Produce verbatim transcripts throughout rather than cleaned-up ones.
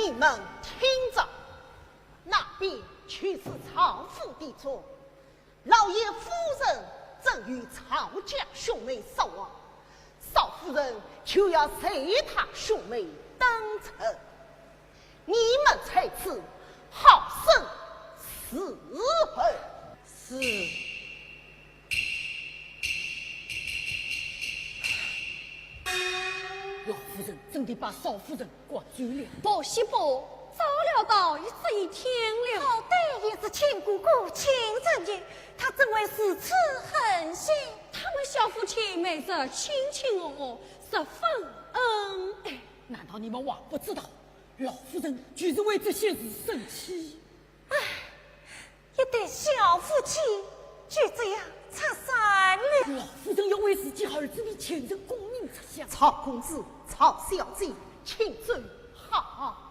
你们听着，那边就是赵府的庄，老爷夫人正与赵家兄妹说话，赵夫人就要随他兄妹登城。你们在此好生伺候。是。老夫人真的把赵夫人赶走了。不是吧，早料到，一直一天了。好歹也是亲哥哥、亲侄女，他怎会如此狠心？他们小夫妻每日卿卿我我，十分恩爱。难道你们还不知道，老夫人就是为这些事生气？唉，一对小夫妻就这样拆散了。老夫人要为自己儿子的前程功名着想。赵公子、赵小姐，请走。好。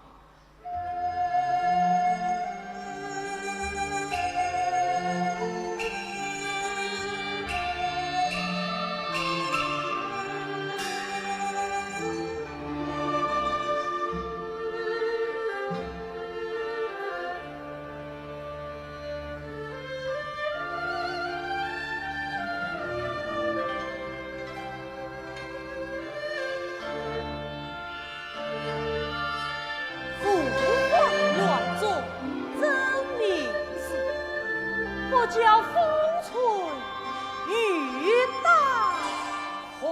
富贵乱中真名士，不教风吹雨打寒。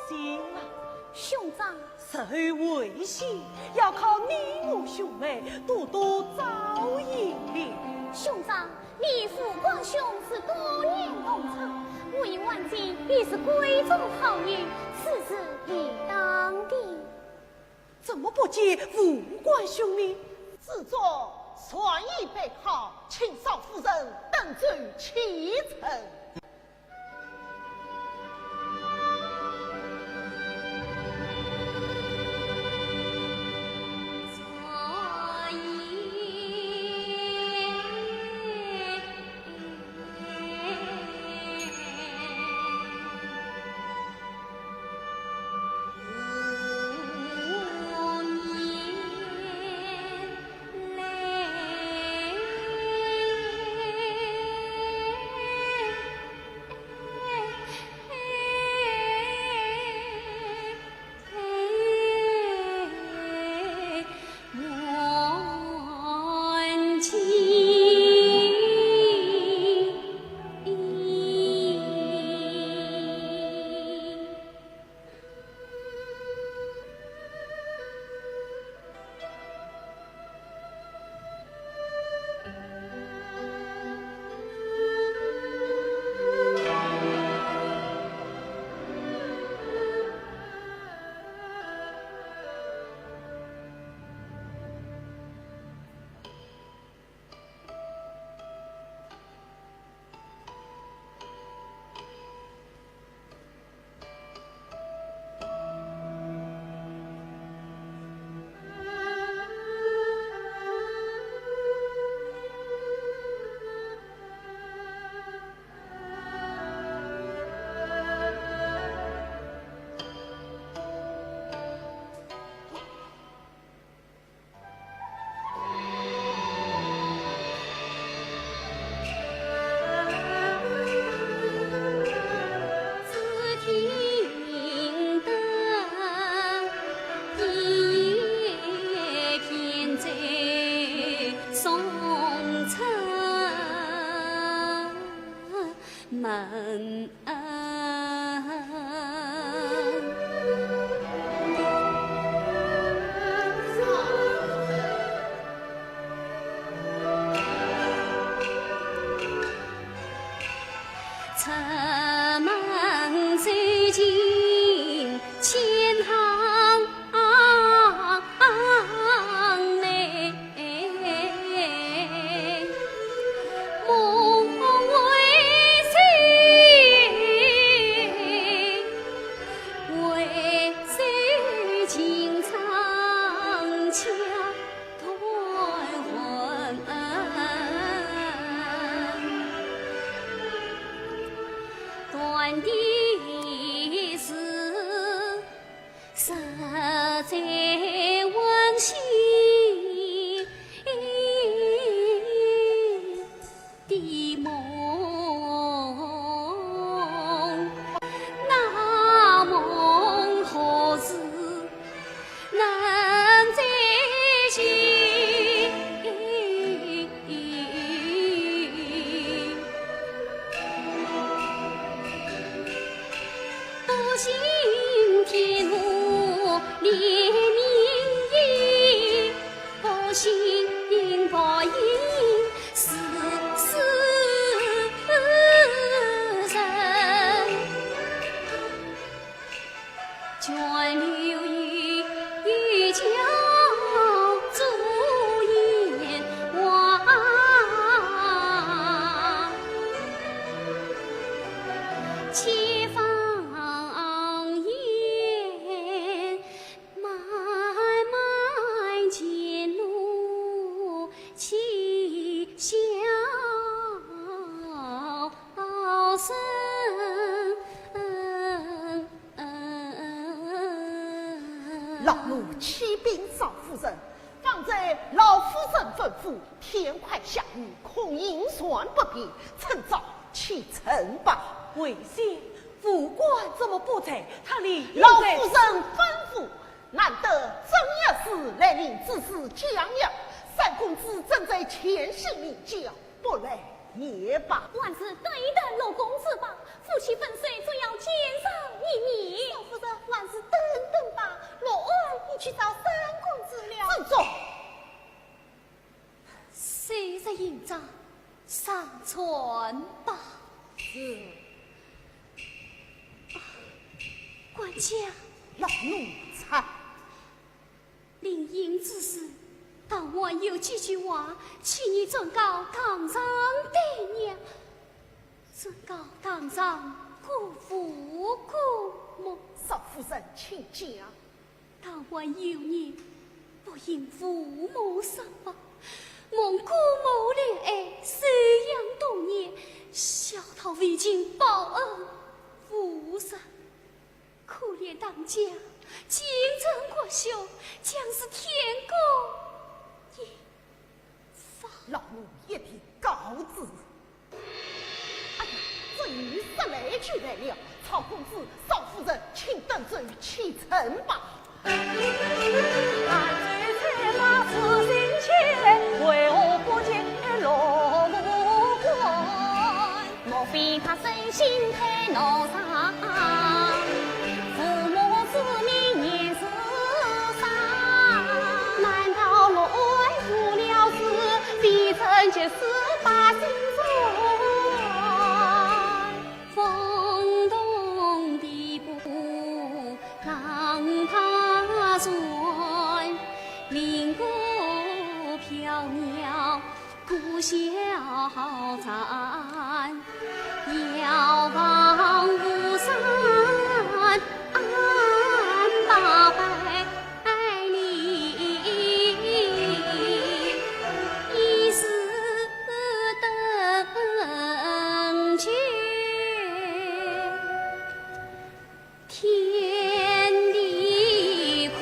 行了，兄长。日后为婿，要靠你我兄妹多多照应了。兄长，你父关兄是多年同窗，我与万金也是闺中好友，此事理当的。怎么不见父关兄呢？此桌全已备好，请赵夫人登舟启程。老奴启禀少夫人，方才老夫人吩咐，天快下雨，恐引船不便，趁早启程吧。为先，副官怎么不在？他理应在。老夫人吩咐，难得正月十来临，只是降雨，三公子正在前行，你叫不来也罢。还是等一等老公子吧，夫妻分手总要见上一面。老夫人，还是等等吧，老奴已去找三公子了。站住！谁在营帐上船吧？是。啊，管家。老奴在。 临行之时，但还有几句话，请你转告堂上爹娘，转告堂上姑父姑母。少夫人，请讲。但还有你，不因父母双亡，蒙姑母怜爱，收养多年，孝道为君，报恩无上。 可怜当家，精神国小，将是天公一方。老奴一定告辞。哎呀，这雨说来就来了，曹公子、少夫人，请等候启程吧。 莫非他生性太脑残，父母之命言自伤？难道落案负了事，未曾及时把心酸？风动地步浪拍船，灵歌飘渺 故乡站，遥望巫山八百里，一时登绝。 天地宽。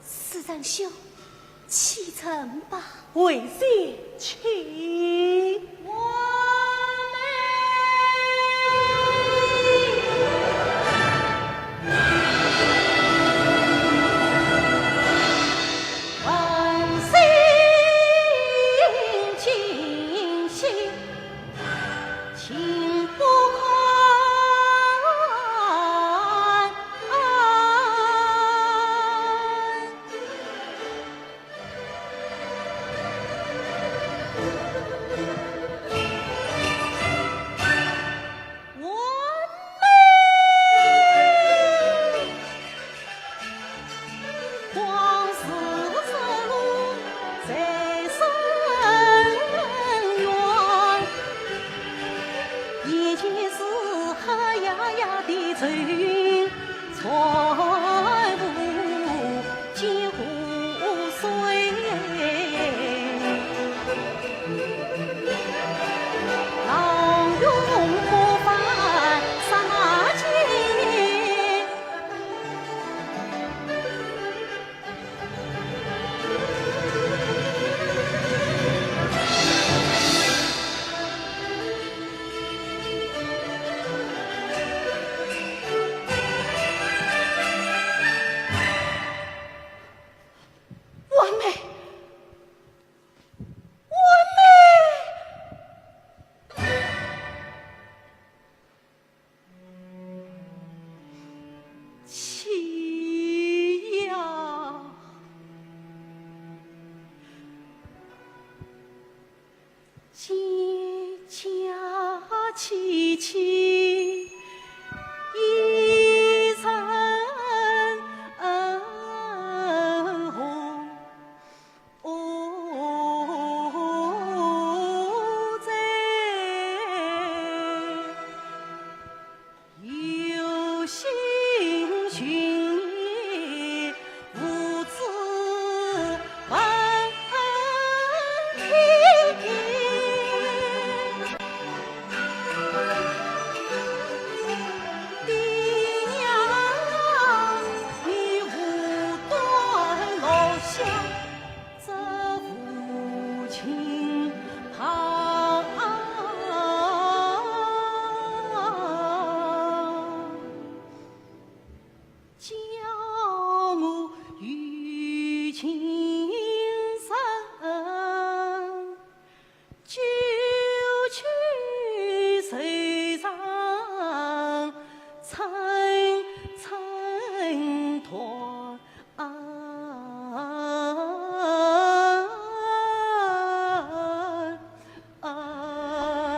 四郎兄，启程吧。为师请。萋萋一人红。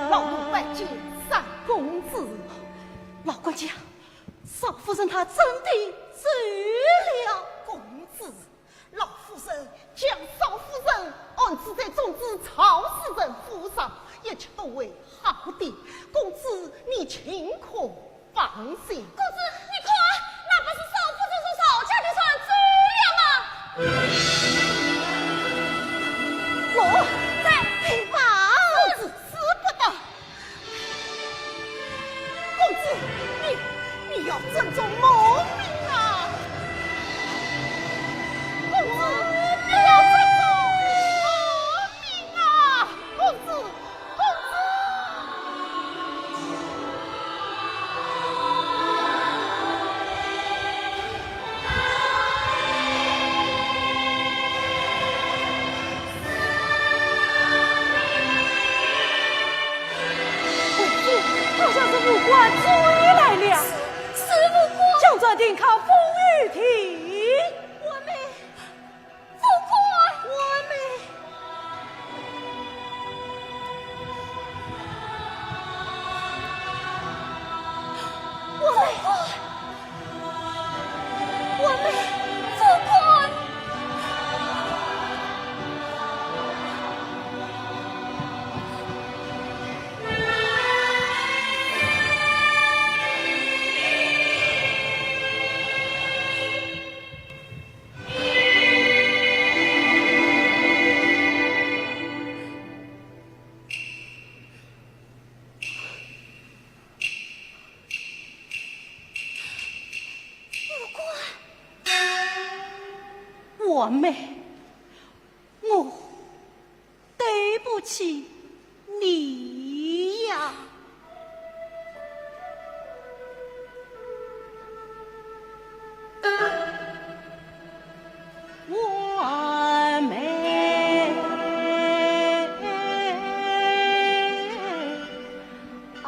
老奴拜见三公子。老管家，少夫人她真的走了。公子，老夫人将少夫人安置在中书曹氏人府上，一切都会好的。公子，你尽可放心。公子，你看，那不是少夫人送曹家的船走了吗？我在。你跑！公子，使不得。公子，你，你要正中谋命啊！公子，你要正中谋命啊！公子， 公子。公子，好像是武官追来了。是，是武官。将船停靠风雨亭。我们 武官！我们，我们，我们，武官！ 武官。我们，我 对不起你呀。我们啊。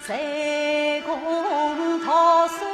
谁共读书？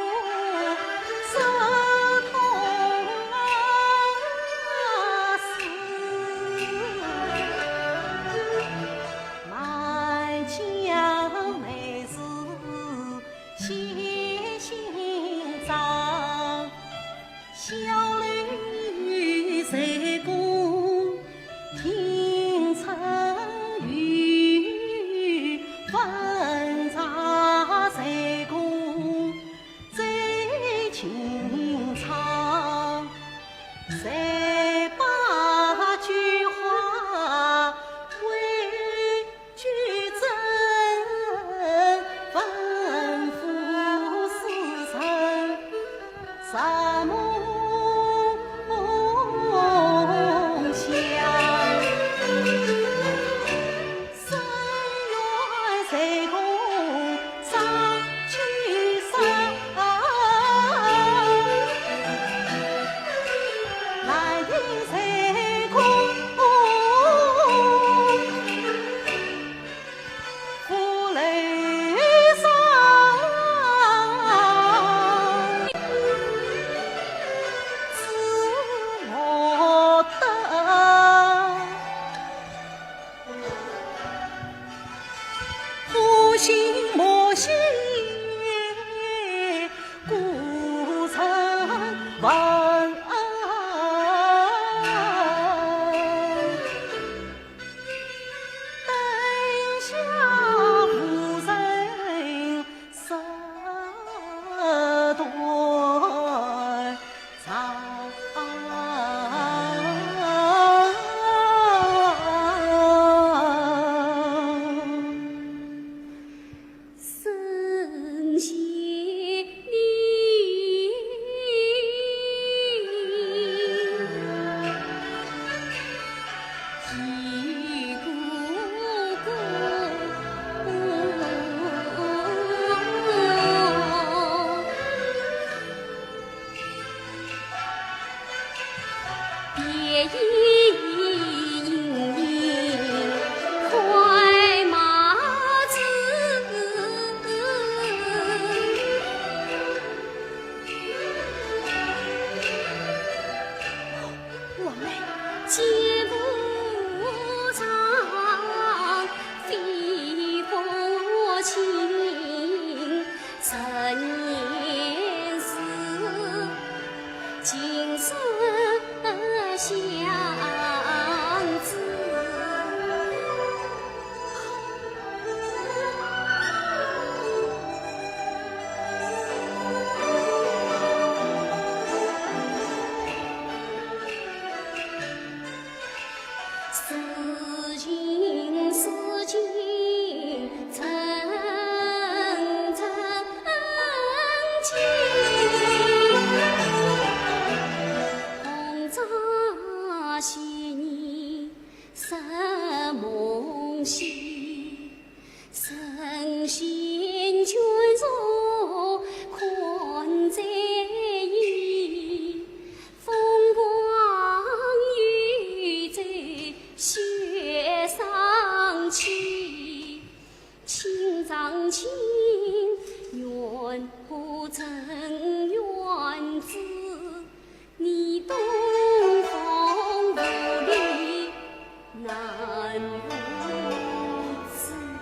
王妹。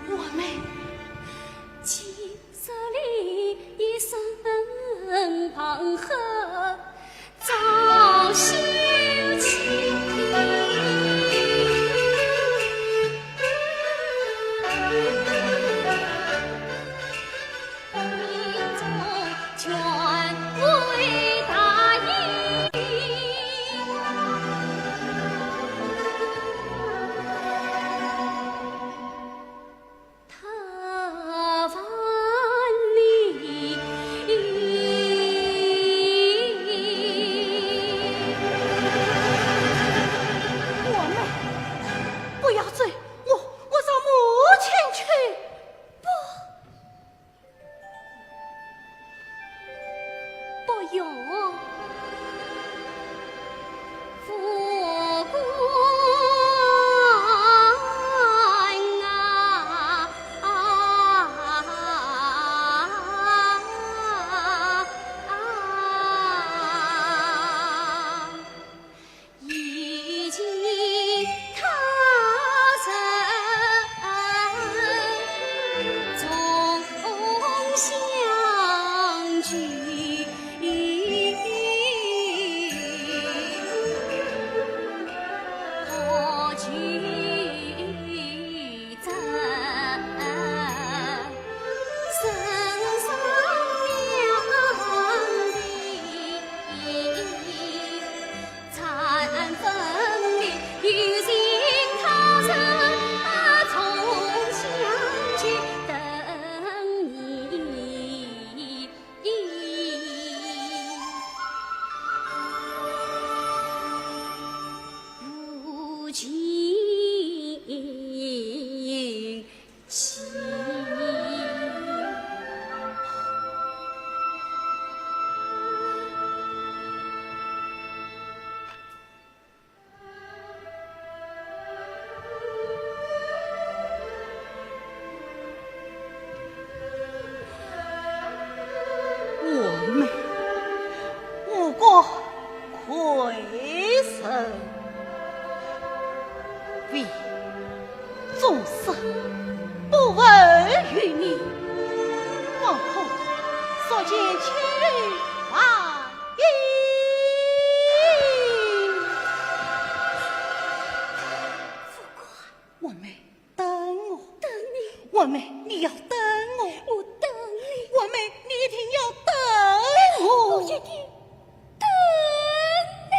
王妹。我们无国，愧人。喂，众生不闻于你，望可速前去还兵。我们 等我。等你。我们，你要等我。我等你。我们，你一定要等我。我一定等你。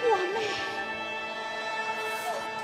我们，父官。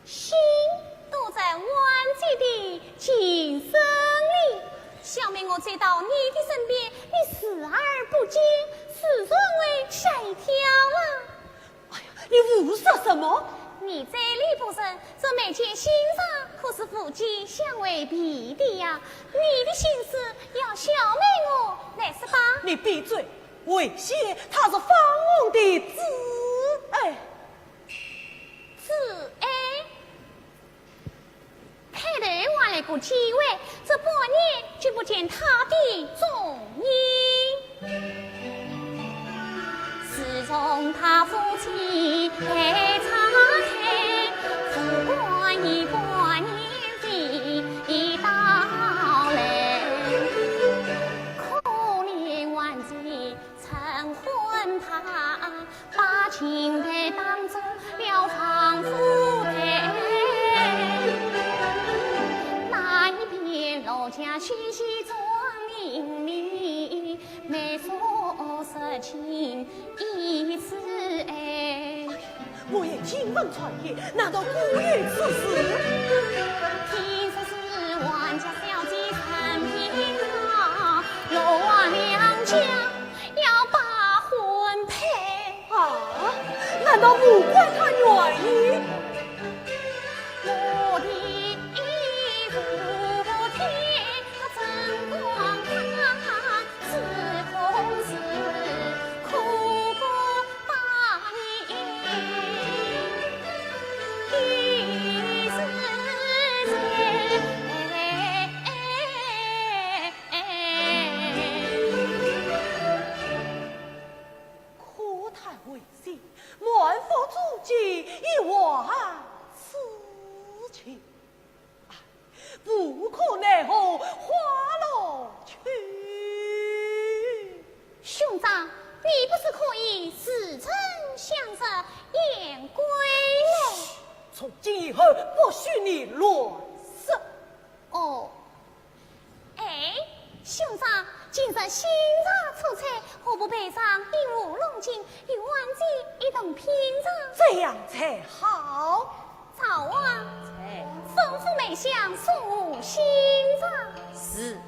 心都在万岁的琴声里。小妹我追到你的身边，你视而不见，时常会吓一跳啊。哎呀，你胡说什么？你嘴里不认，这眉间心肠可是夫妻相为凭的呀。你的心事要小妹我来说吧。你闭嘴！为妻她是方翁的姊，哎。 姊哎，开头还来个机会，这半年就不见她的踪影。自从她夫妻被拆开，不管一半年未到来，可怜还在 成婚他把情敌当作了防腐队。那一边罗家熙熙壮林立，美色色情一枝哎。我也听闻传言，难道果有此事？听说是万家小姐陈平她，罗王两家 要把婚配。啊，难道不怪她愿意？我的一副天，她真光看，只恐是苦过八年一时节。 哎，可叹为妻满腹珠玑，一往痴情，哎，无可奈何花落去。兄长，你不是可以时辰相识，言归来？从今以后，不许你乱说。哦， 哎，兄长，今日新茶出菜，何不备上一壶龙井，与晚节一同品尝？这样才好。赵王。在。吩咐梅香送壶新茶。是。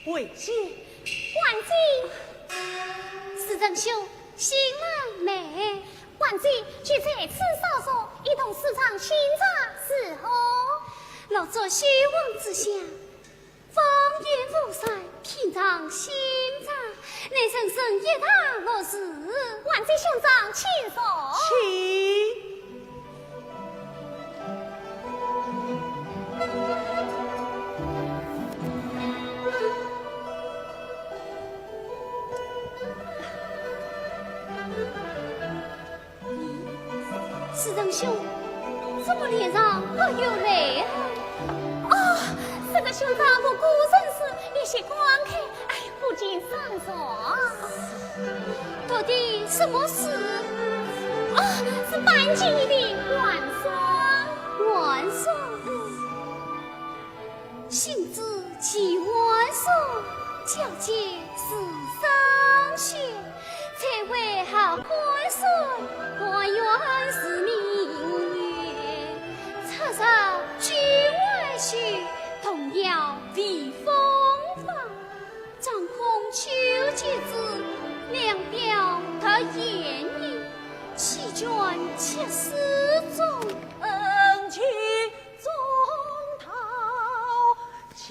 为妻。晚节。世成兄，醒了没？晚节就在此稍坐，一同私唱新茶如何？老祝虚妄之下，放眼无事，品尝新茶，乃人生一大乐事。晚节兄长，请坐。请。 世成兄，怎么脸上还有泪痕？哦，世成兄长，我果真是一时感慨，哎，不禁伤心。 到底什么事？哦，是搬进的寒霜。寒霜？嗯。心知其寒霜，皎洁似霜雪，才为寒霜，甘愿是明月。出入居外处，童谣未风帆。 掌控秋季之凉表特言意，弃卷绝诗中，恩情重道情。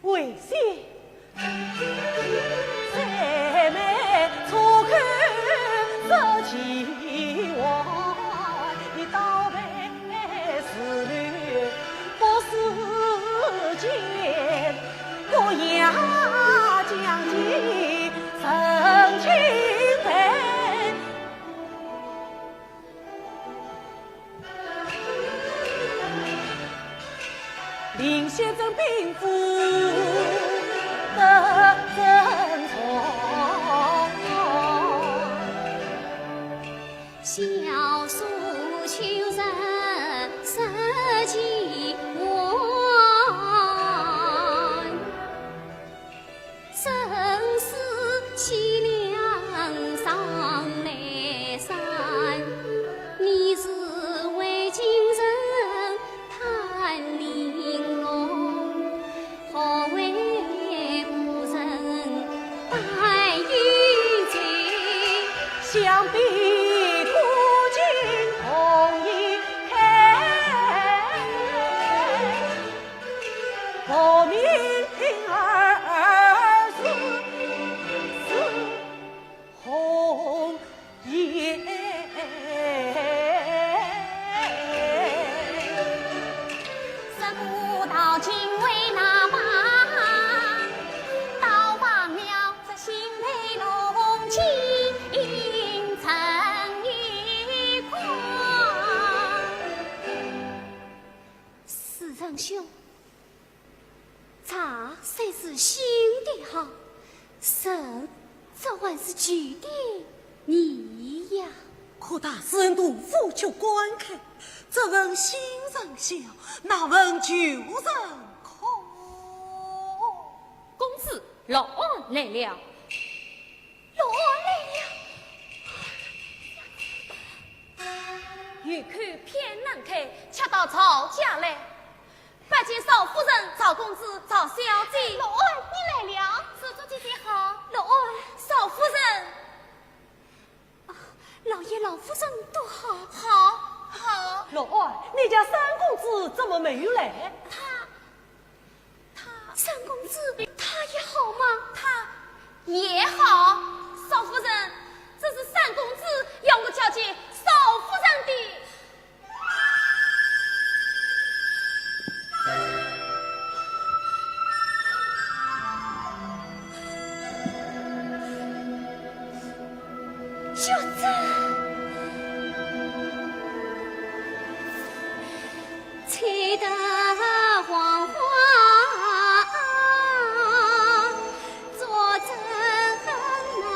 为妻。生死凄凉上南山，你是为京城叹玲珑，何为故人带幽愁？想必途经红颜开， 薄命听儿是，是红颜。只顾到京城那旁，倒忘了这心头龙井映着月光。 世人兄，茶虽是新的好，人这还是旧的泥呀。可待此人途复去观看，这人心仍小，哪问旧人可？公子，老安来了。 老安来了。有口偏难开，却道赵家来。拜见赵夫人、赵公子、赵小姐。老安，你来了。是，这姐姐好。老安。赵夫人。啊，老爷、老夫人都好。好，好。老安，你家三公子怎么没有来？他， 他，三公子，他也好吗？他也好。赵夫人，这是三公子要我交给赵夫人的。就这。 吹得黄花作阵浪，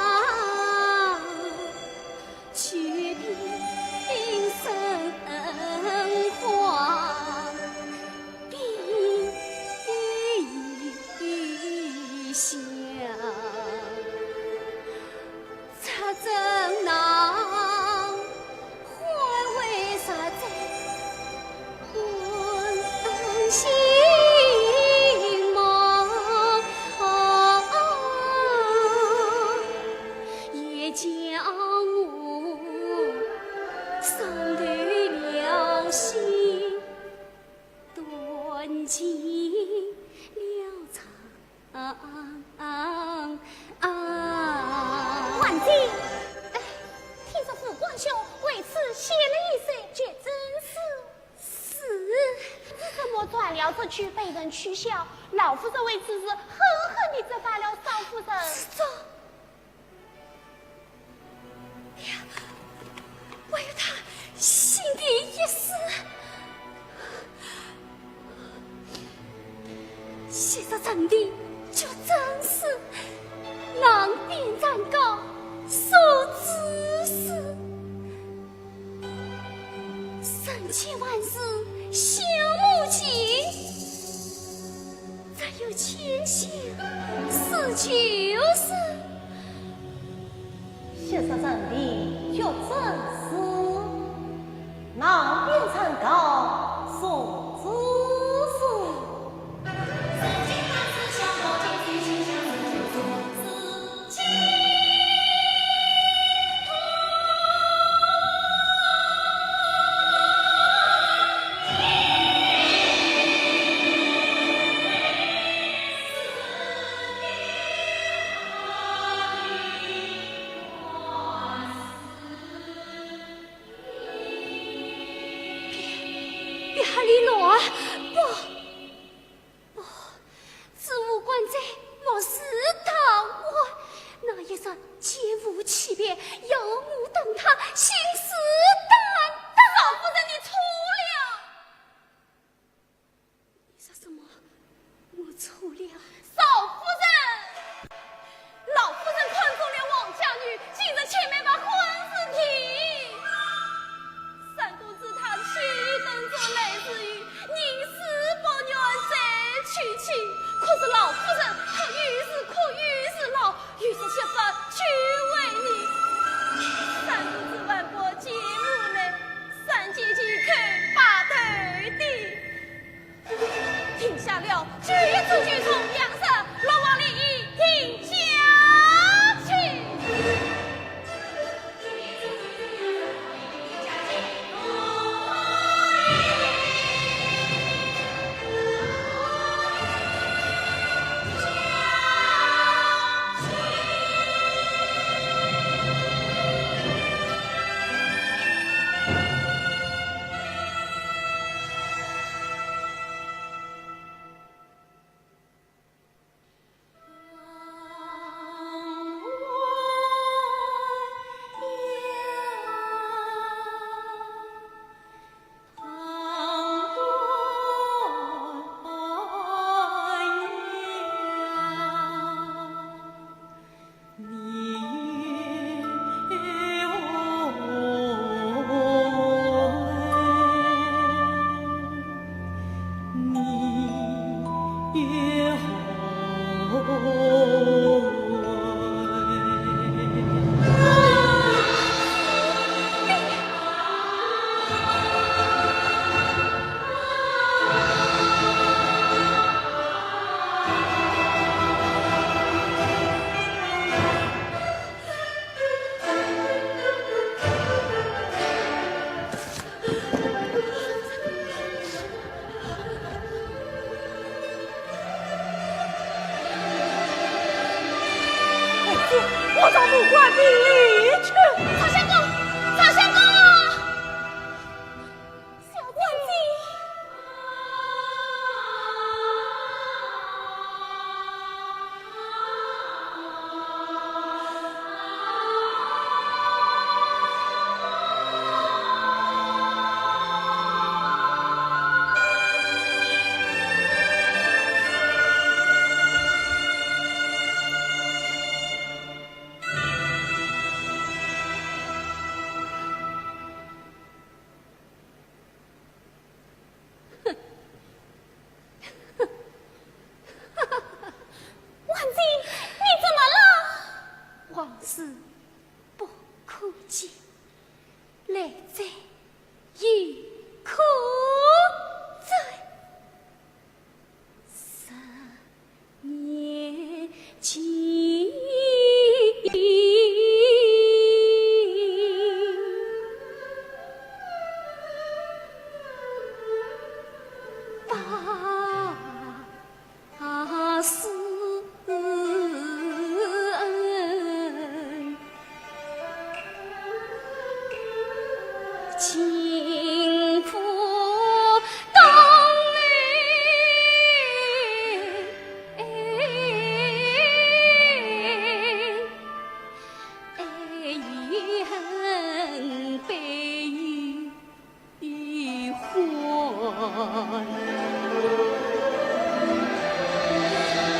举兵生花。 婉姐，哎，听说父官兄为此写了一首绝症诗。是。你怎么传了出去，被人取笑？老夫人为此事狠狠地责罚了赵夫人。是这。 呀，还有他新的一诗。昔日人的绝症诗，浪边残稿，手指诗。人间万事休无情，只有清闲是旧事。 昔日人的绝症诗，浪边残稿，手指诗。别，别离我，不，不，子午官在，莫是他，我那一日间无起便，有我等他，信誓旦旦。赵夫人，你错了。 你说什么？我错了？赵夫人，老夫人看中了王家女，今日千万把婚事定。三公子他去等这来日雨，人生我到武官厅里去。曹相公，曹相公，小姐。王姐，你怎么了？往事不可见，来者亦可追。 十年前，八思恩。 情苦当年，爱恨悲与欢。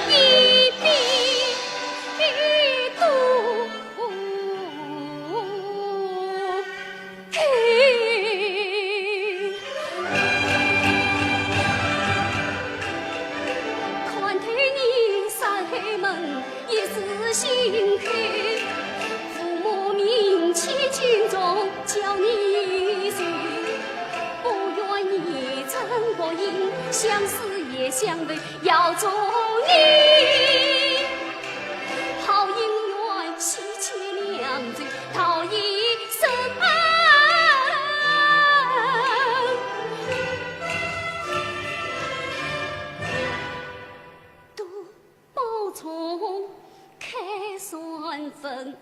一笔一读 看透你山海门，一世心黑。父母名气尽忠，叫你谁？不愿你成孤影，相思也相随，要做你。 好姻缘，喜结良缘，道一声恩。独保重，开双分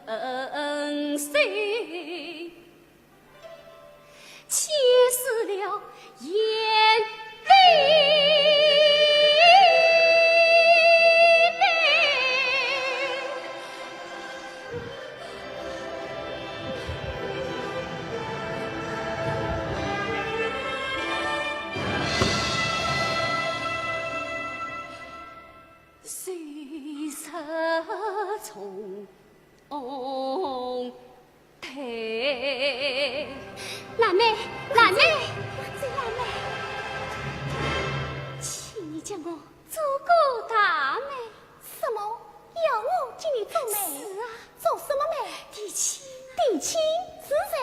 手。 且试了眼泪。谁识从 哦，对。兰妹，兰妹，兰妹，请你给我做个大媒。什么？要我给你做媒？是啊。做什么媒？提亲。提亲？是谁？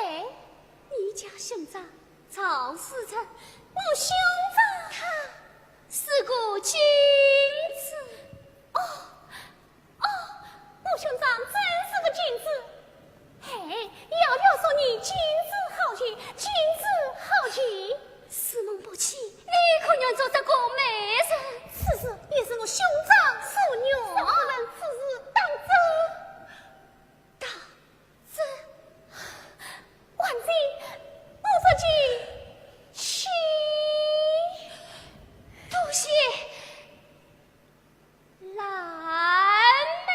你家兄长赵世成。我兄长？他是个君子。哦， 哦，我兄长真是个君子。嘿，要要说你君子好逑，君子好逑。师门不起，你可愿做这个媒人？此事也是我兄长所愿。什么人此事当真？当真。王姐，我这就去。多谢。 兰妹。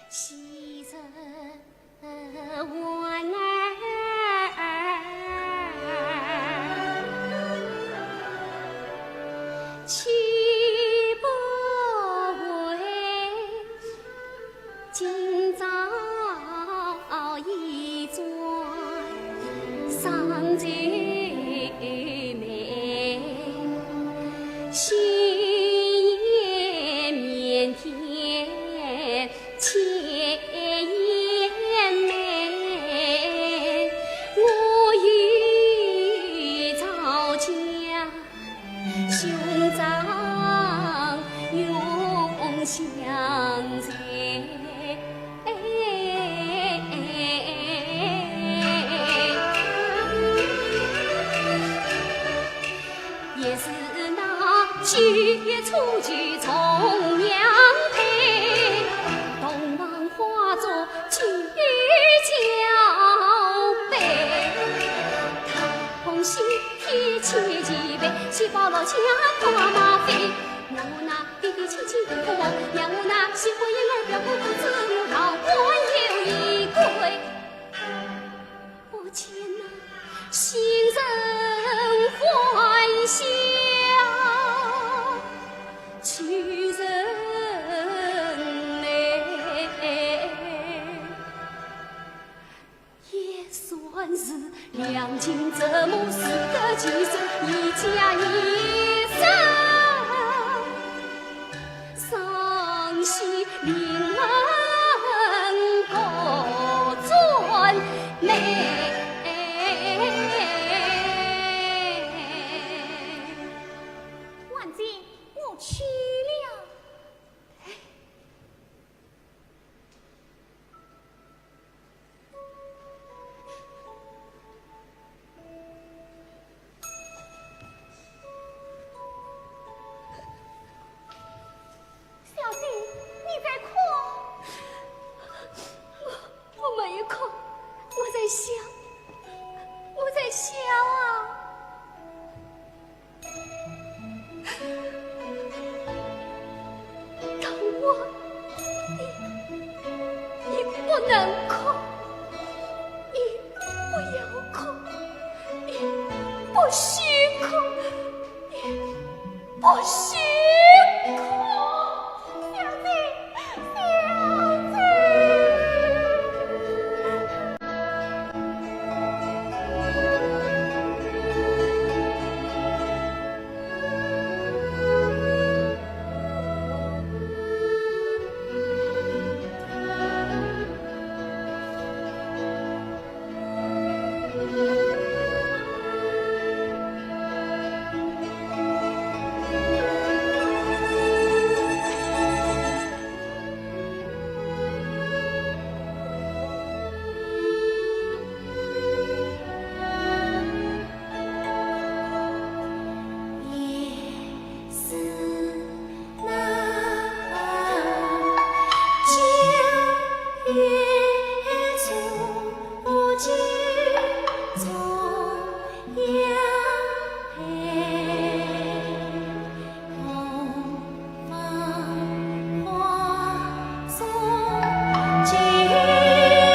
昔日患难岂不为 今朝一转上青梅，心也腼腆见颜眉。我欲吵架 兄长永相随。也是那九月初九重阳配，洞房花烛九交杯。桃红喜帖千千倍，喜报落下快马飞。让我那爹爹亲亲姑姑望，让我那媳妇莺儿表哥哥子我，桃花又一对。 我见那新人欢笑，旧人泪。也算是两情折磨，死得其所，一家一生。 双喜临门各转梅。万岁，我去了。 小姐，你在哭？我，我没有哭，我在想，我在想啊。 当我，你，你不能哭，你不要哭，你不许哭，你不许哭。小姐，小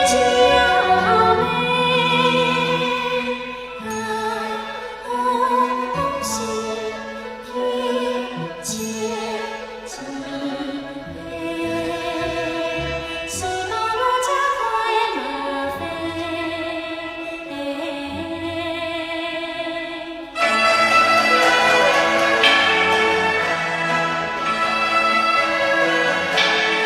姐。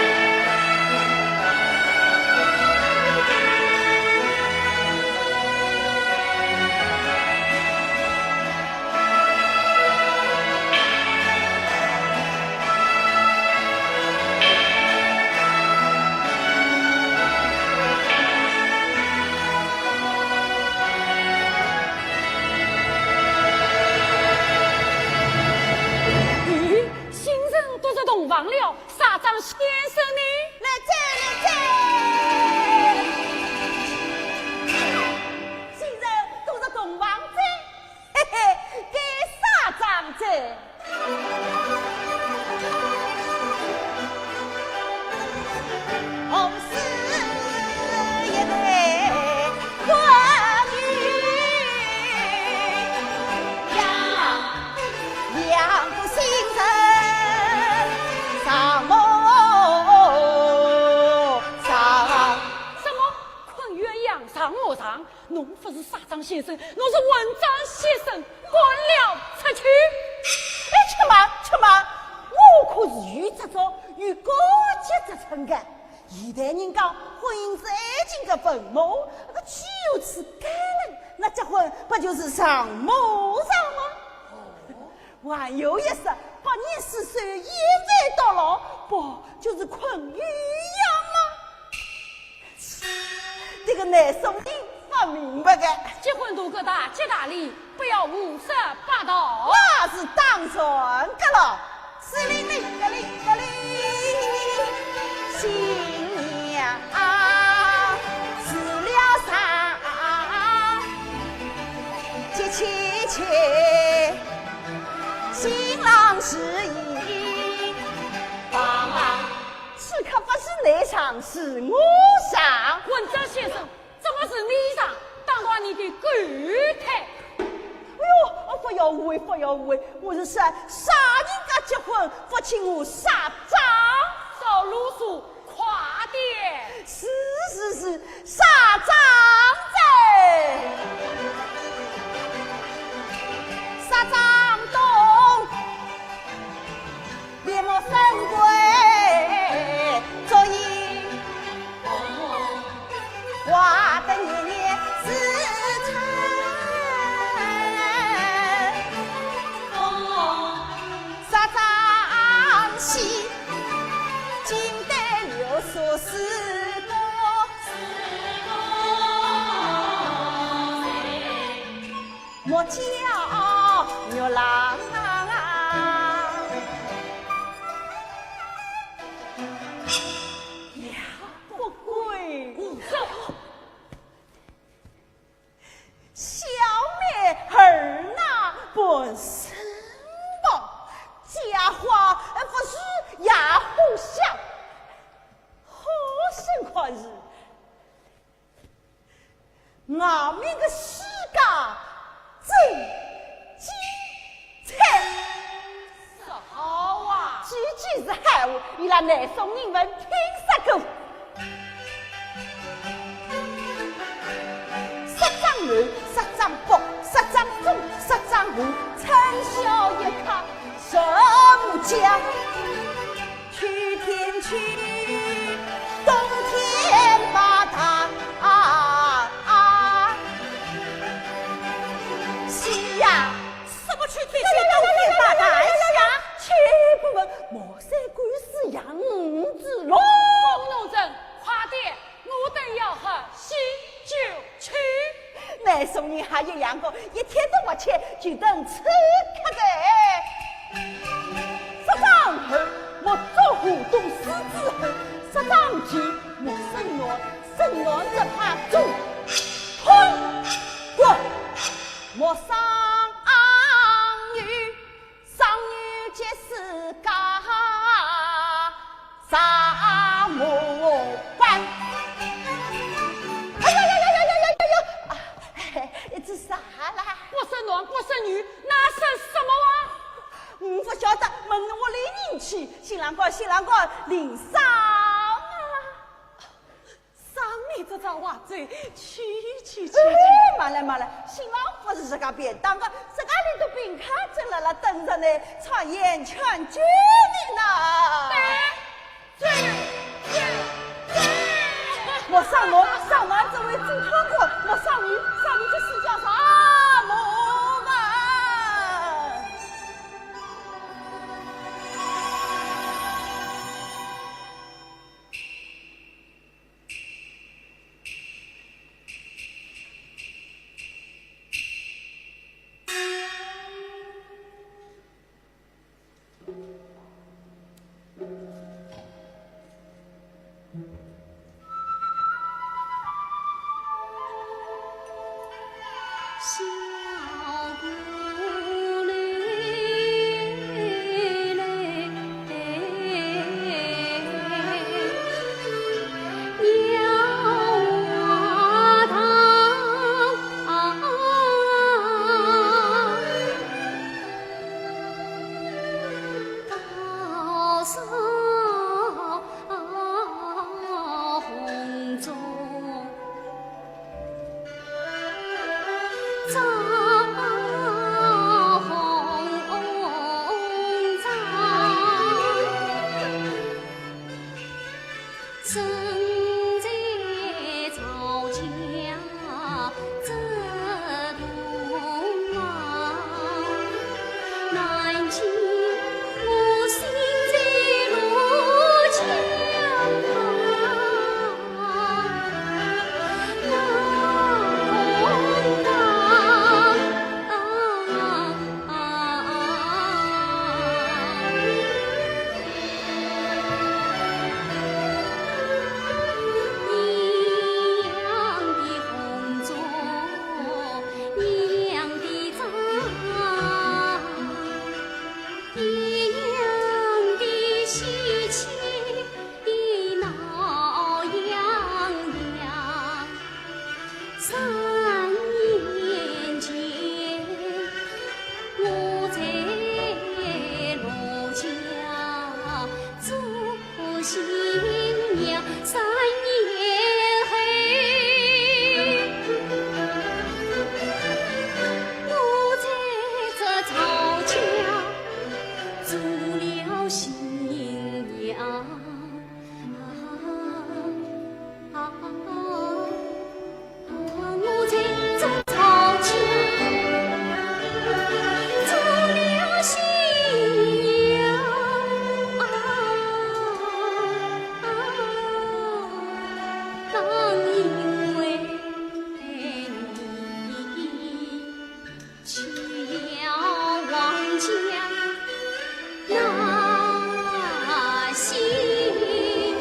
咦，新人都入洞房了，纱帐先生呢？来哉，来哉。新人都入洞房哉。 嘿嘿，该纱帐哉。红丝一对困鸳鸯，两个新人上我床。什么？困鸳鸯上我床？ 侬勿是纱帐先生，侬是混账先生，滚了出去！哎，且慢，且慢，我可是有执照、有高级职称的。现代人讲婚姻是爱情的坟墓，那个岂有此概念？那结婚不就是上我床吗？哦，还有一说，八年四首，现在到老，不就是困鸳鸯吗？ 这个男生人勿明白的。结婚大哥大吉大利，不要胡说八道。那是当然的了。司令令个令个令，新娘啊，是了啥？接起去，新郎是一帮忙。此刻不是你上，是我上。混账先生，怎么是你上？当官你的狗腿！哎呦，哦，不要误会，不要误会，我是说，啥人家结婚，不请我上账。少啰嗦，快点！是是是，上账哉！上账东，列莫生贵，作揖。 花灯夜夜似春风，沙张戏，金带流苏似波。莫叫月郎啊。呀，不贵。 小妹儿那本身薄，家花不如野火香，好生可是外面个世界真精彩。 说好啊。句句是好话，伊拉南宋人文听说过。沙张南，沙张北，沙张中，沙张下，春宵一刻什么家？秋天去，冬天把它啊啊！是呀。 什么去天去，冬天把它呀？去不问，莫说鬼是养子咯。工农人，快点，我等要喝喜酒去。南宋人还有两个，一天都不吃，就等此刻的。沙张后，莫做河东狮子吼，沙张前，莫生卵，生卵只怕中。砰！滚！ 莫伤女，伤女即是家，啥模范？哎呀呀呀呀呀呀呀呀！啊，哎，这啥啦？不生男不生女，那生什么啊？嗯，不晓得，问我领人去，新郎官，新郎官，领啥啊？ 上面这张话最去去去去。哎，慢来慢来，新郎不是这个便当个，这个里头宾客正辣辣等着呢，唱演劝救命呐！对，对，对，对。我上我上完这位主考官，我上你上你这是叫啥么嘛？一样的喜气闹洋洋，三年前我在陆家做新娘，三年后我在这曹家做了新娘。 我在这曹家做了新娘，当因为你 叫王家那新娘。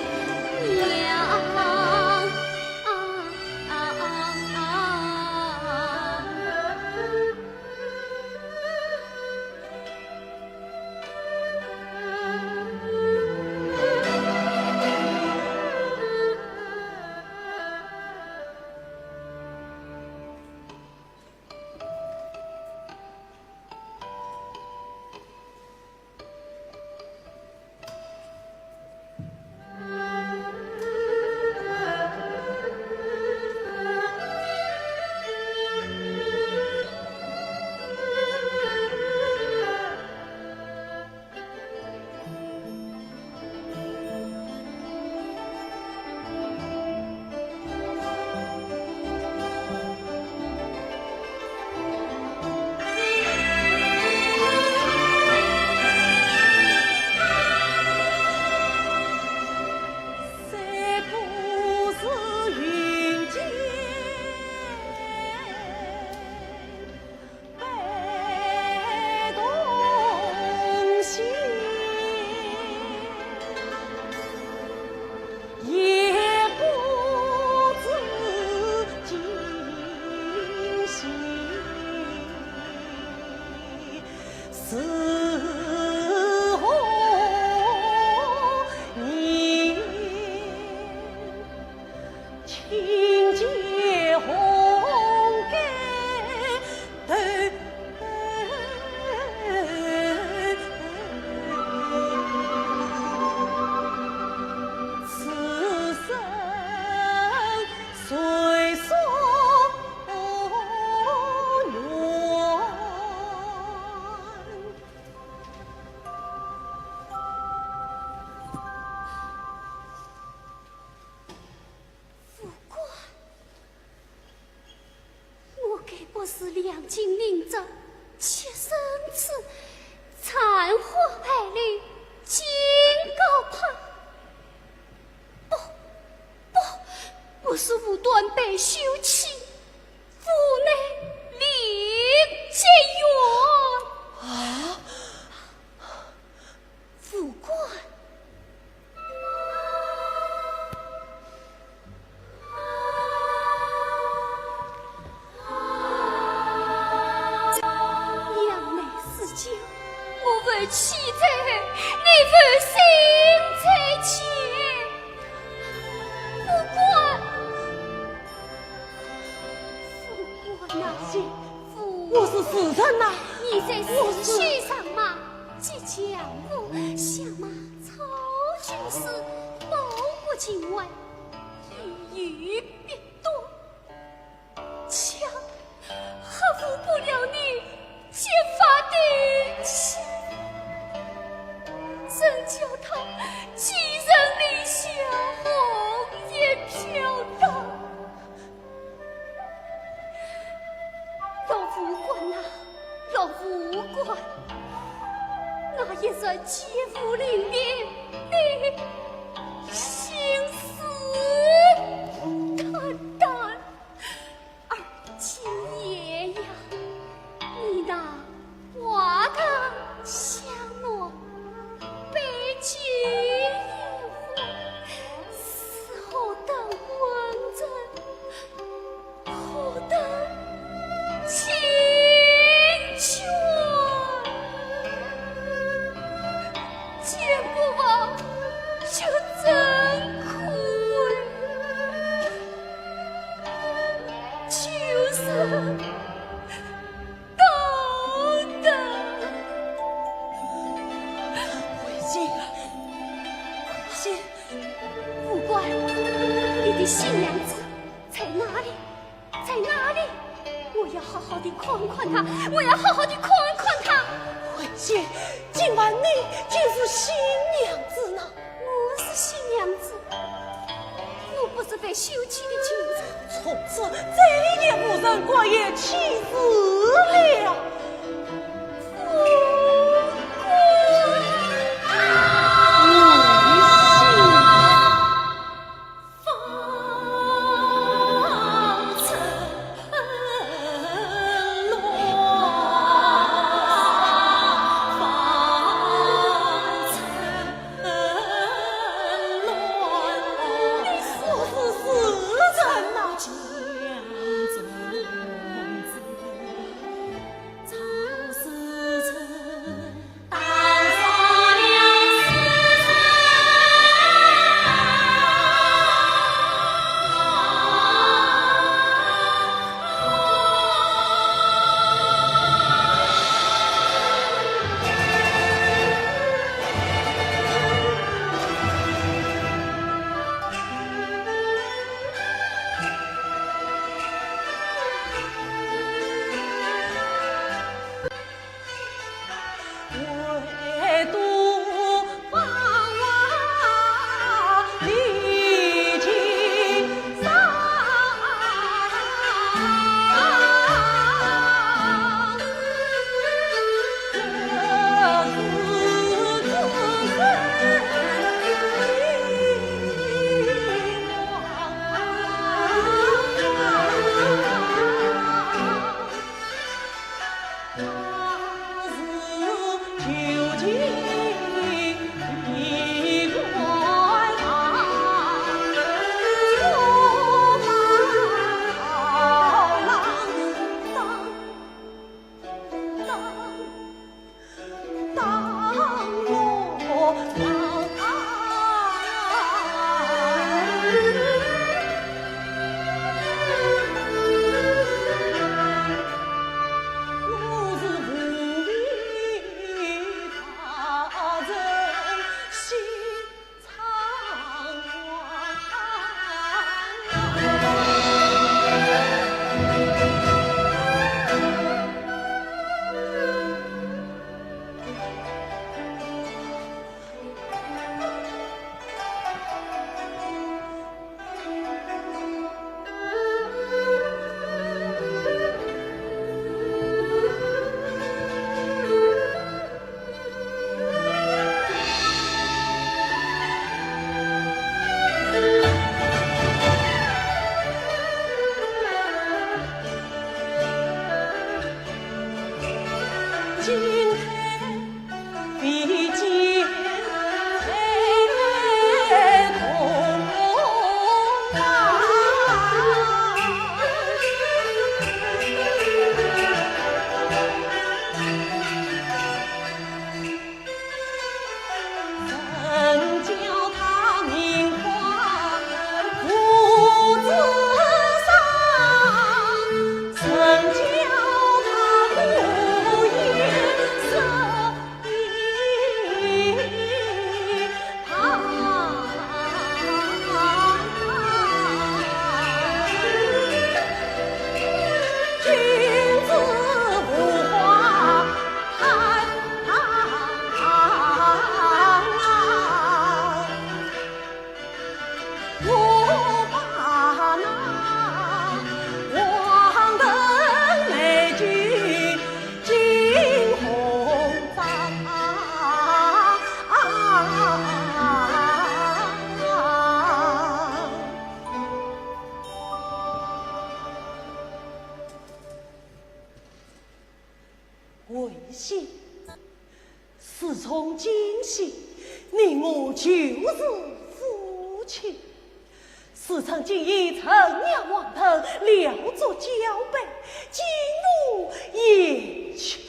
我该不是两京令尹，屈臣氏，残花败柳，金高攀？不，不，我是无端被休弃，无奈另结缘。啊？ 无关。娘难思教，我负妻在后，你负心在前。无关。无关呐，无……我是时臣呐，你在时序上吗？ 这江湖相骂曹军师，报国情怀，一语必断，却克服不了你结发的心，怎叫他寄人篱下，红颜飘荡？ 老无官呐，老无官，那一日姐夫临别的心事坦坦，而今夜呀，你那 花灯香落，杯酒言欢，是何等温存，何等清泉。他，我要好好地看看他。慧姐，今晚你就是新娘子呢。我是新娘子，我不是被休娶的旧人。从此再也无人敢言其事了。慧姐，自从今夕，你我就是夫妻。自从今夜，陈娘王本料作交杯，敬父言情。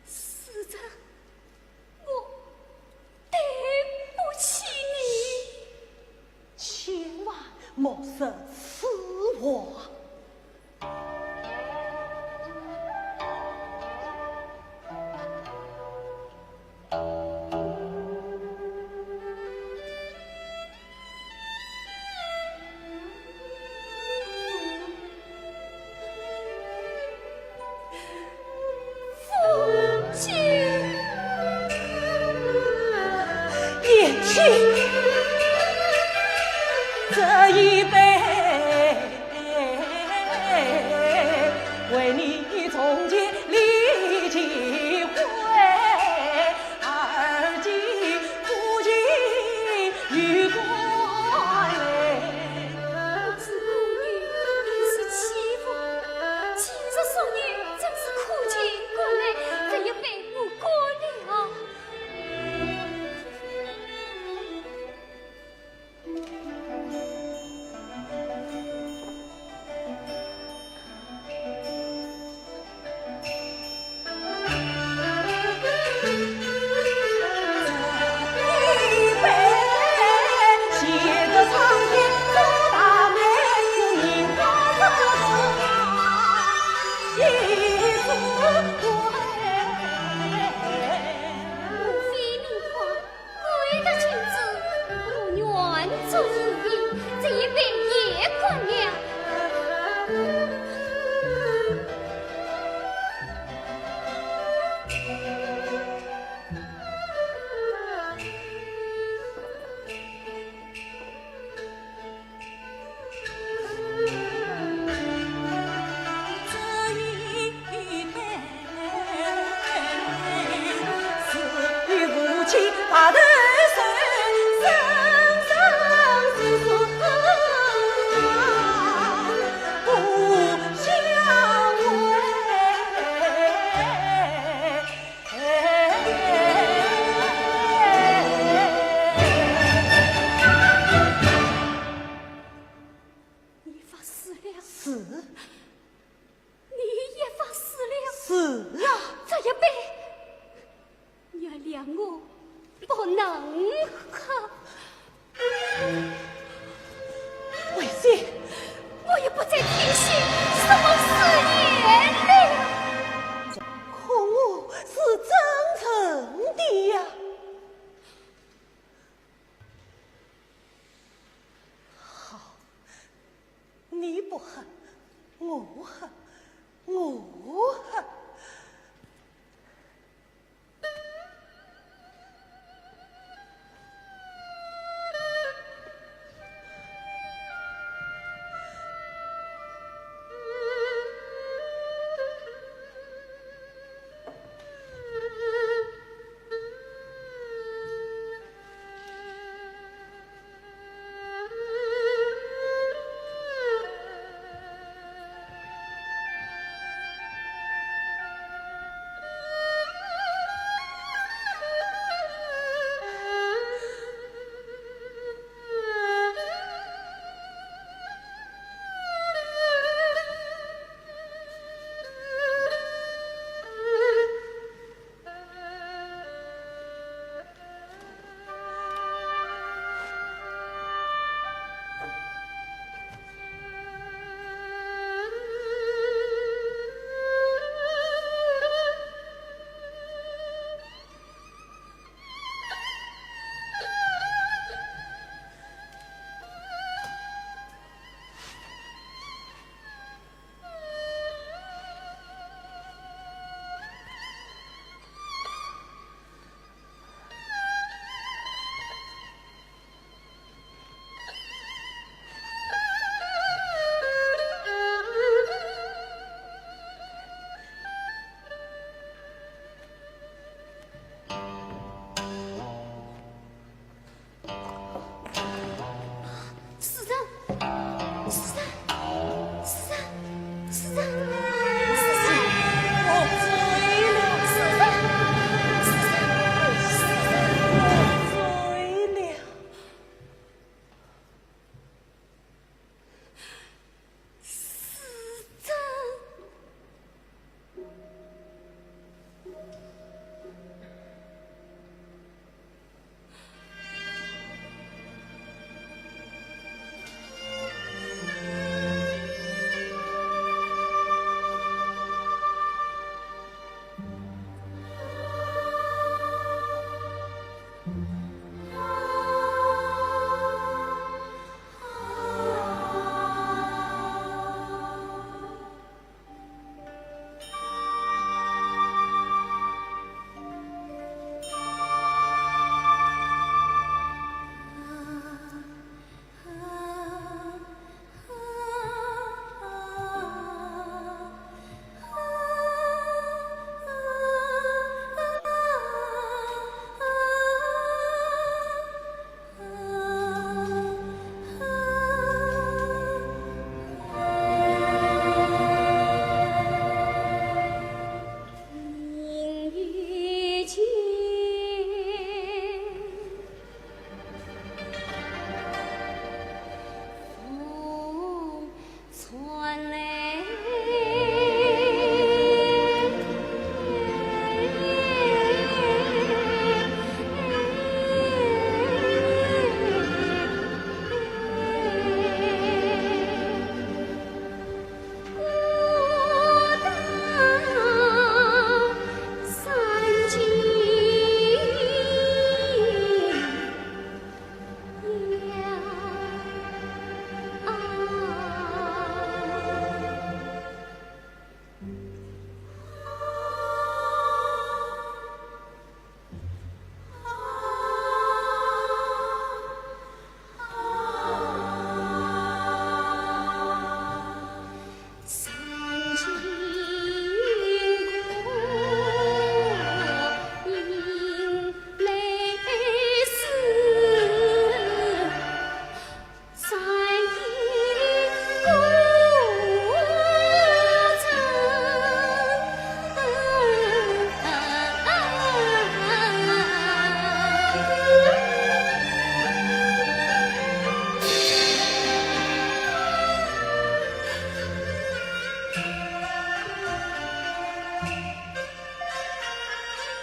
世铮，我对不起你。千万莫说此话。你发誓了？是，你也发誓了？是呀。这一杯，原谅我不能喝。慧心，我也不再听信什么誓言了。可我是真诚的呀。好，你不喝，我喝，我喝。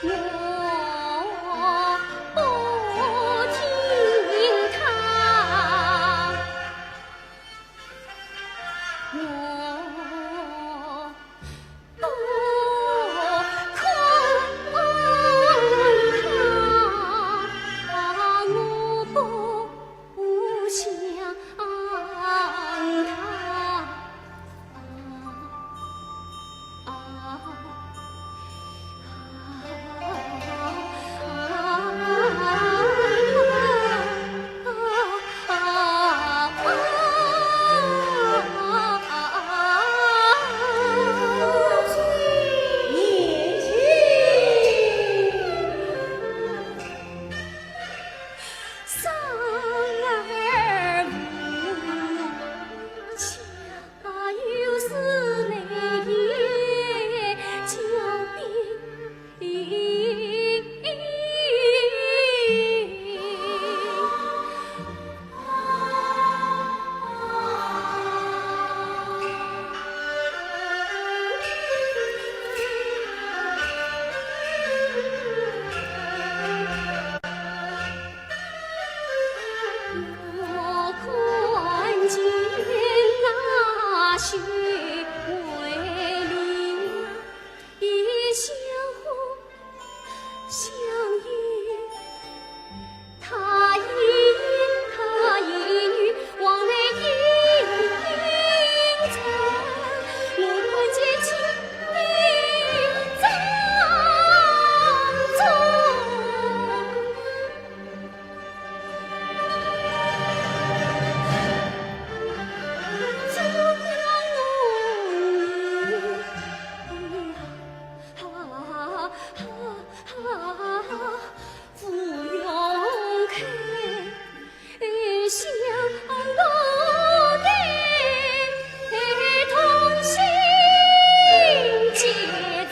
我不听他，我不看他，我不想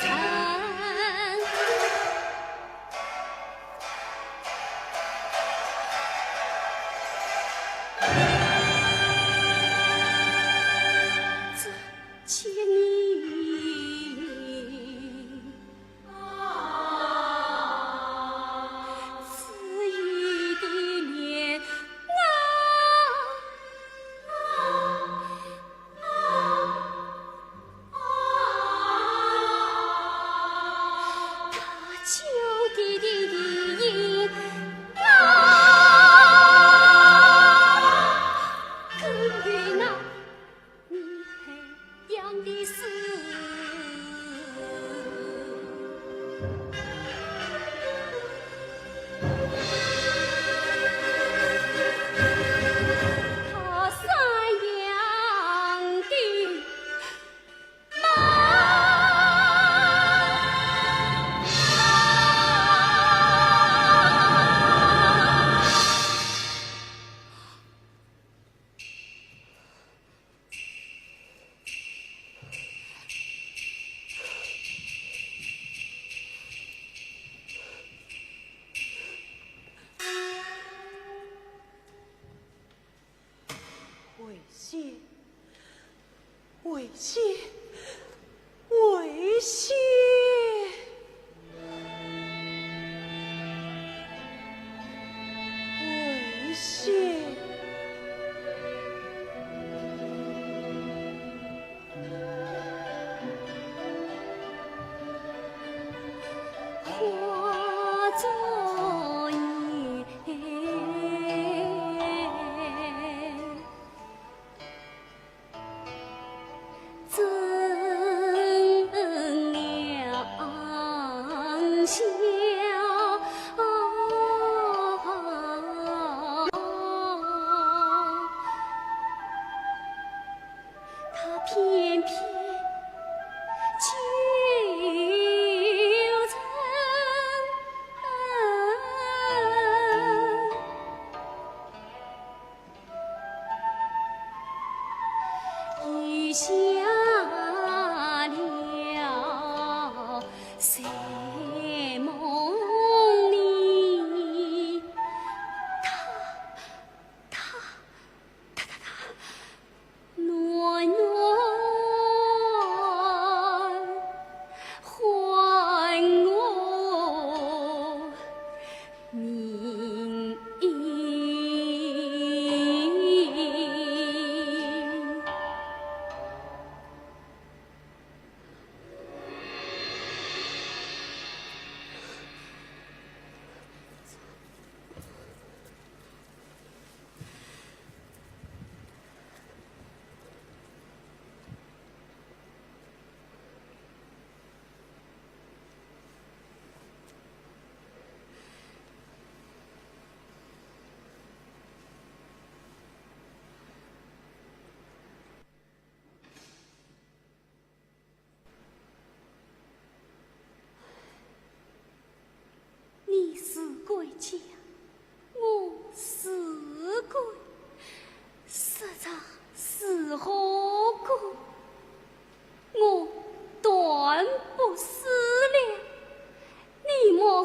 他。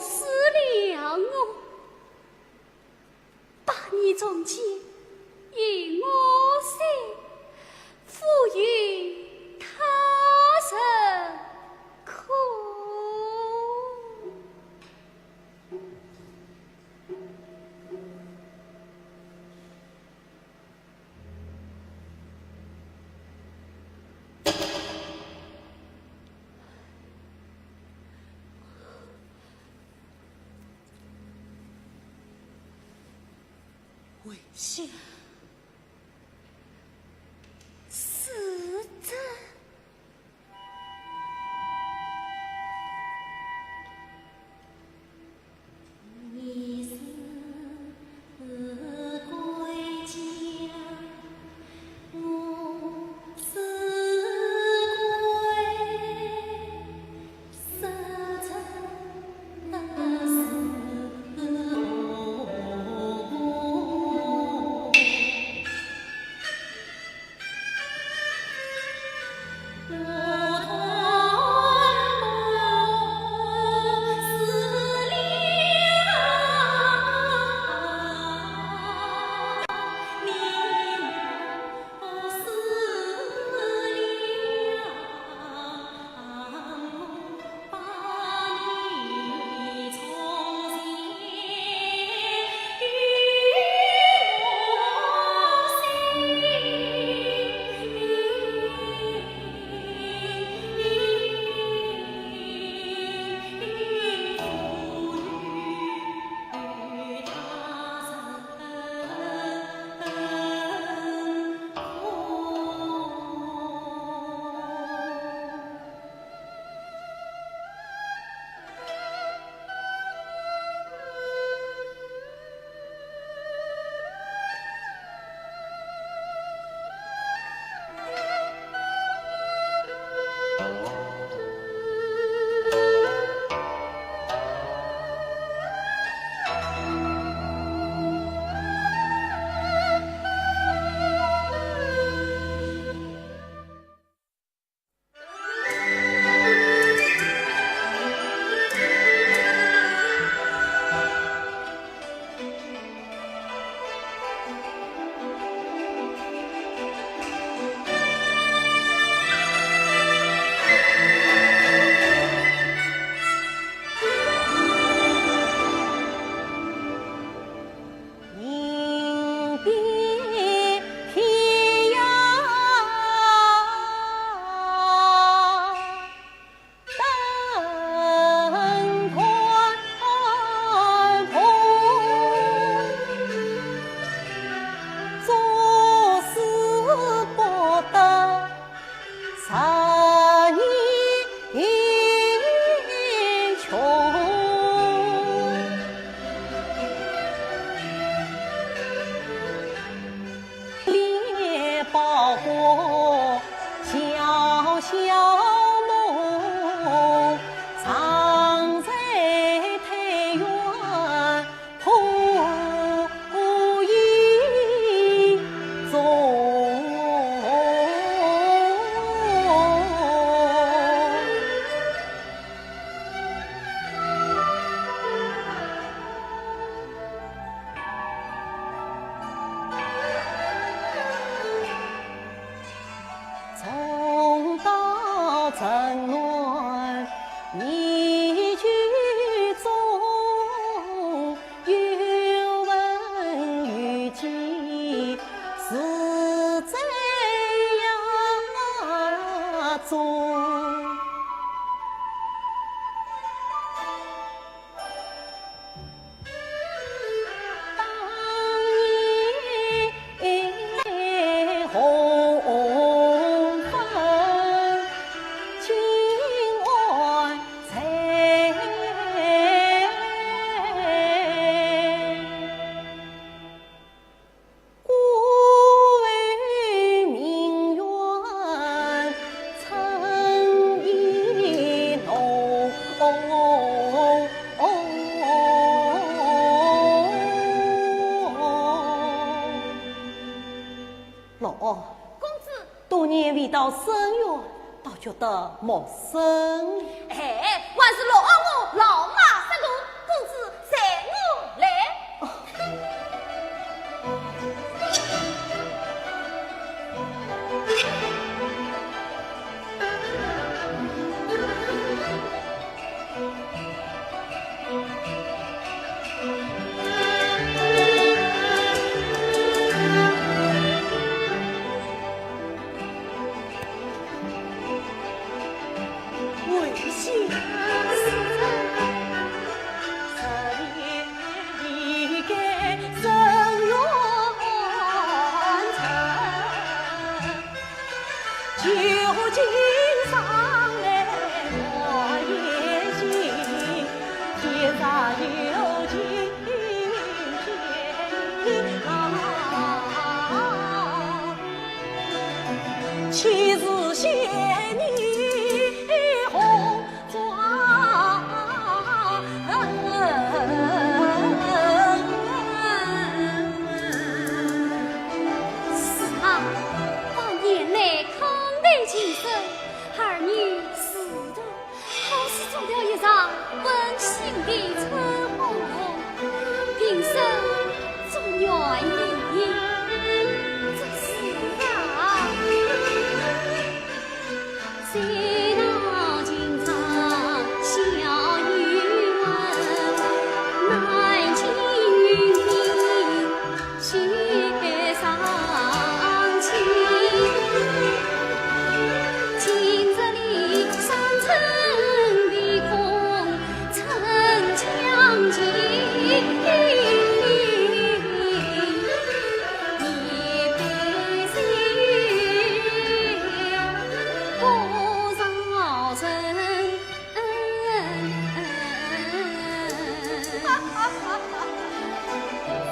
思量我，百年从前，因我死，复有他人可。 为相死者。老二，公子。多年未到沈园，倒觉得陌生。哎，还是老二我老马识途。是啊，当年来叩头求生，儿女自断，好似做了一场温馨的春风梦，平生祝愿你。这是啊。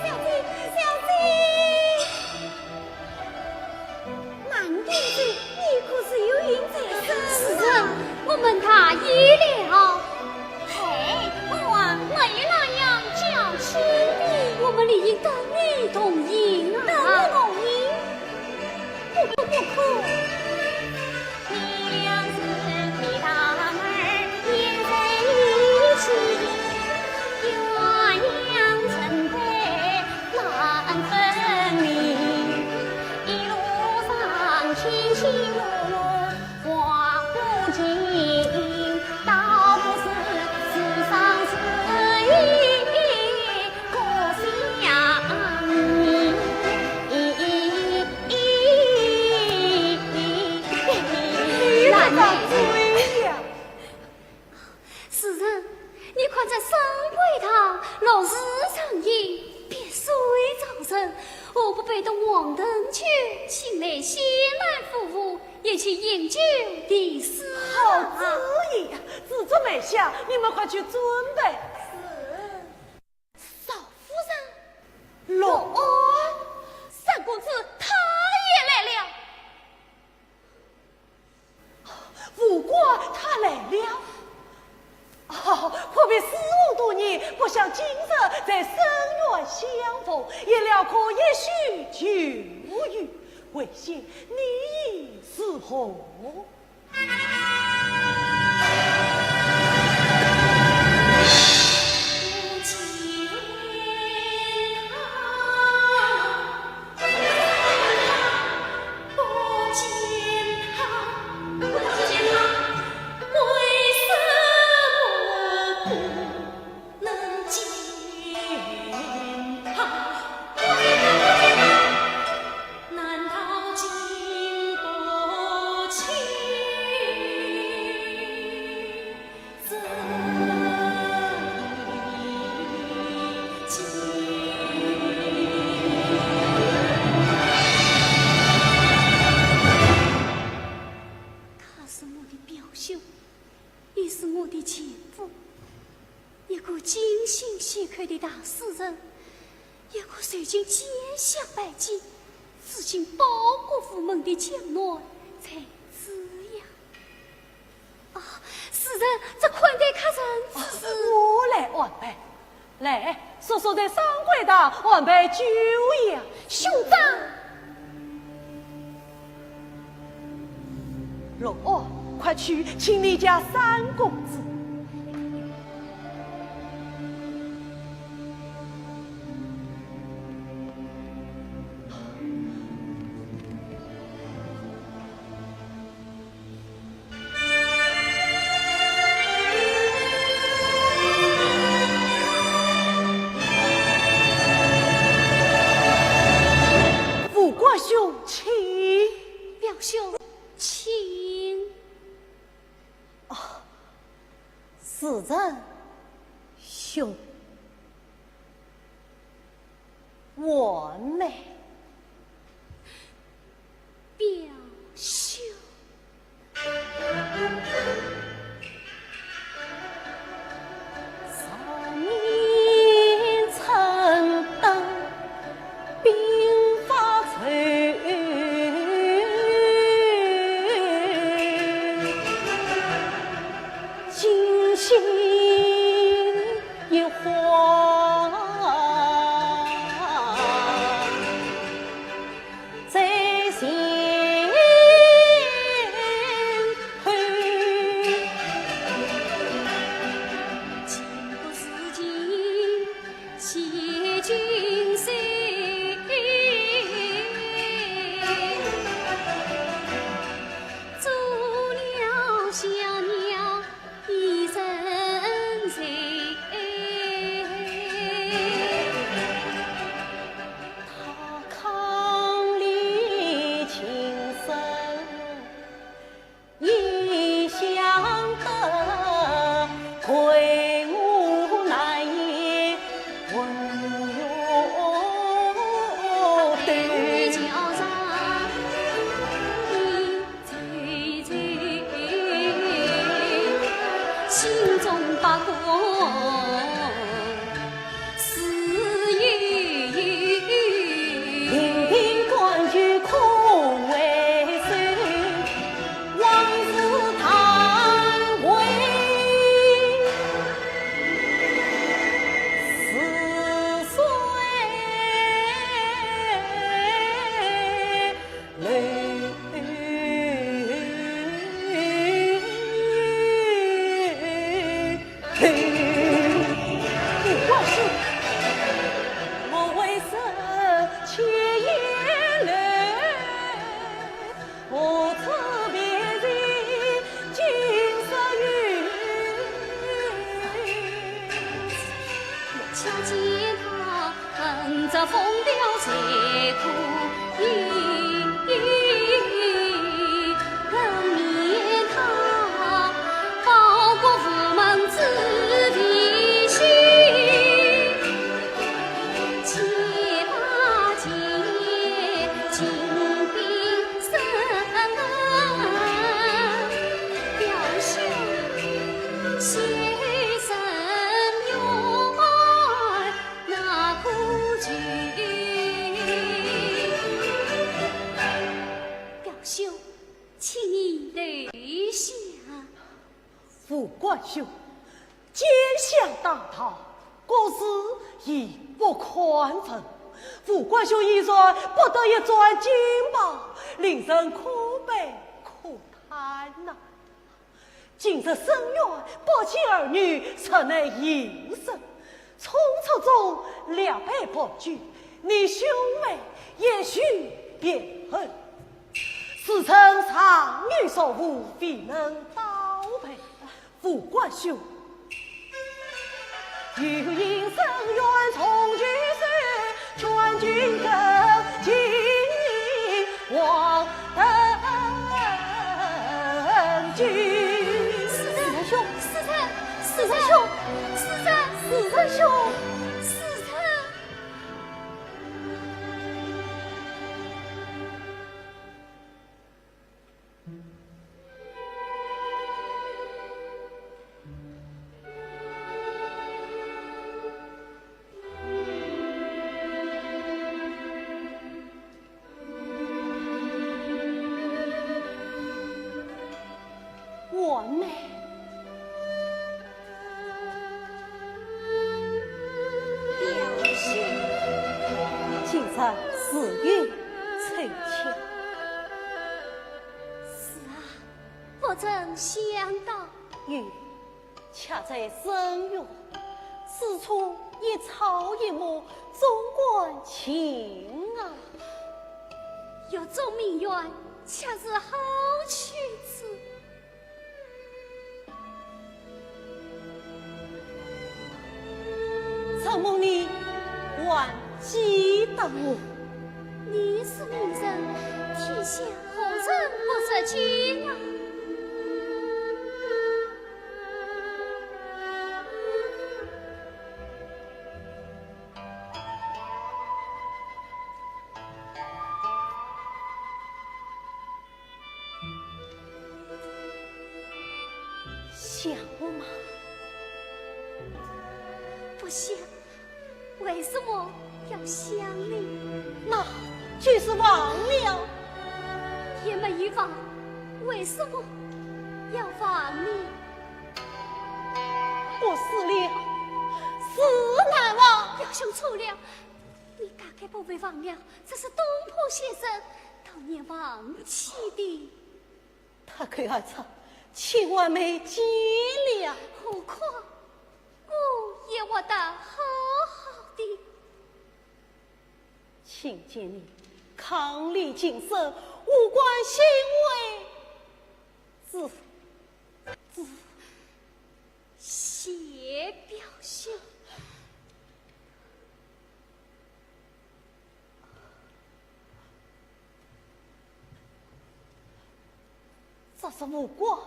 小姐，小姐。南宫子，你可是有孕在身啊？是啊，我们大意了。嘿，我啊，没有那样娇气的。我们理应等你同意啊。等我同意？不可，不可。夫人，你看这沈贵堂落日成荫，碧水照人，何不摆顿黄灯酒，请来仙来夫妇一起饮酒题诗啊？好主意呀！紫竹、梅香，你们快去准备。是。 少夫人。陆安。三公子他也来了。吴官他来了。哦，可比四五多年，不想今日在深院相逢，也聊过一叙旧语。为兄，你意如何？他是我的表兄，也是我的前夫。 一个精心细刻的大诗人，一个受尽奸相败绩，至今报国无门的江南才子呀！啊，夫人，这款待客人之事，我来安排。来，叔叔在商会堂安排酒宴。兄长！ 陆安，快去请你家三公子。仁兄，完美。表兄。 表兄，请你留下。 副官兄，奸相当道，国事宜不宽问。副官兄已然不得一转金榜，令人可悲可叹呐。今日申冤，不见儿女，实乃应声。 冲突中两败不举，你兄妹也许别恨。时辰尚有所误，未能到陪。副官兄，有因深冤重聚首，劝君更尽往。 四人兄，四人，四人兄，四人，四人兄，四人。 完美。表兄，今日事有湊巧。是啊，不曾想到。有。 恰在申冤，此处一草一木，总管情啊。月中明冤，恰是好去处。承蒙你还记得我。你是名人，天下何人不识君啊？想我吗？不想，为什么要想你？那就是忘了。也没有忘，为什么要忘你？我死了，死难忘。表兄错了，你大概不会忘了，这是东坡先生当年忘记的。 他口而出，千万没见了。何况我也活得好好的。卿见你伉俪近身，无关心危之之。谢表兄。 这是无光，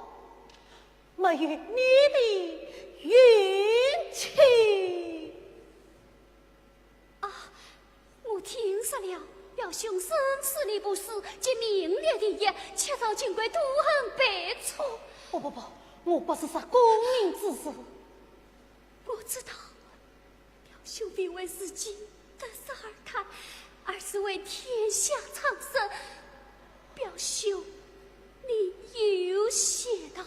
没有你的运气。啊，我听说了，表兄生死你不死，竟明了第一，却遭金贵毒恨百出。不不不，我不是说功名之事。我知道， 表兄并未为自己得失而叹，而是为天下苍生。表兄，你又写道：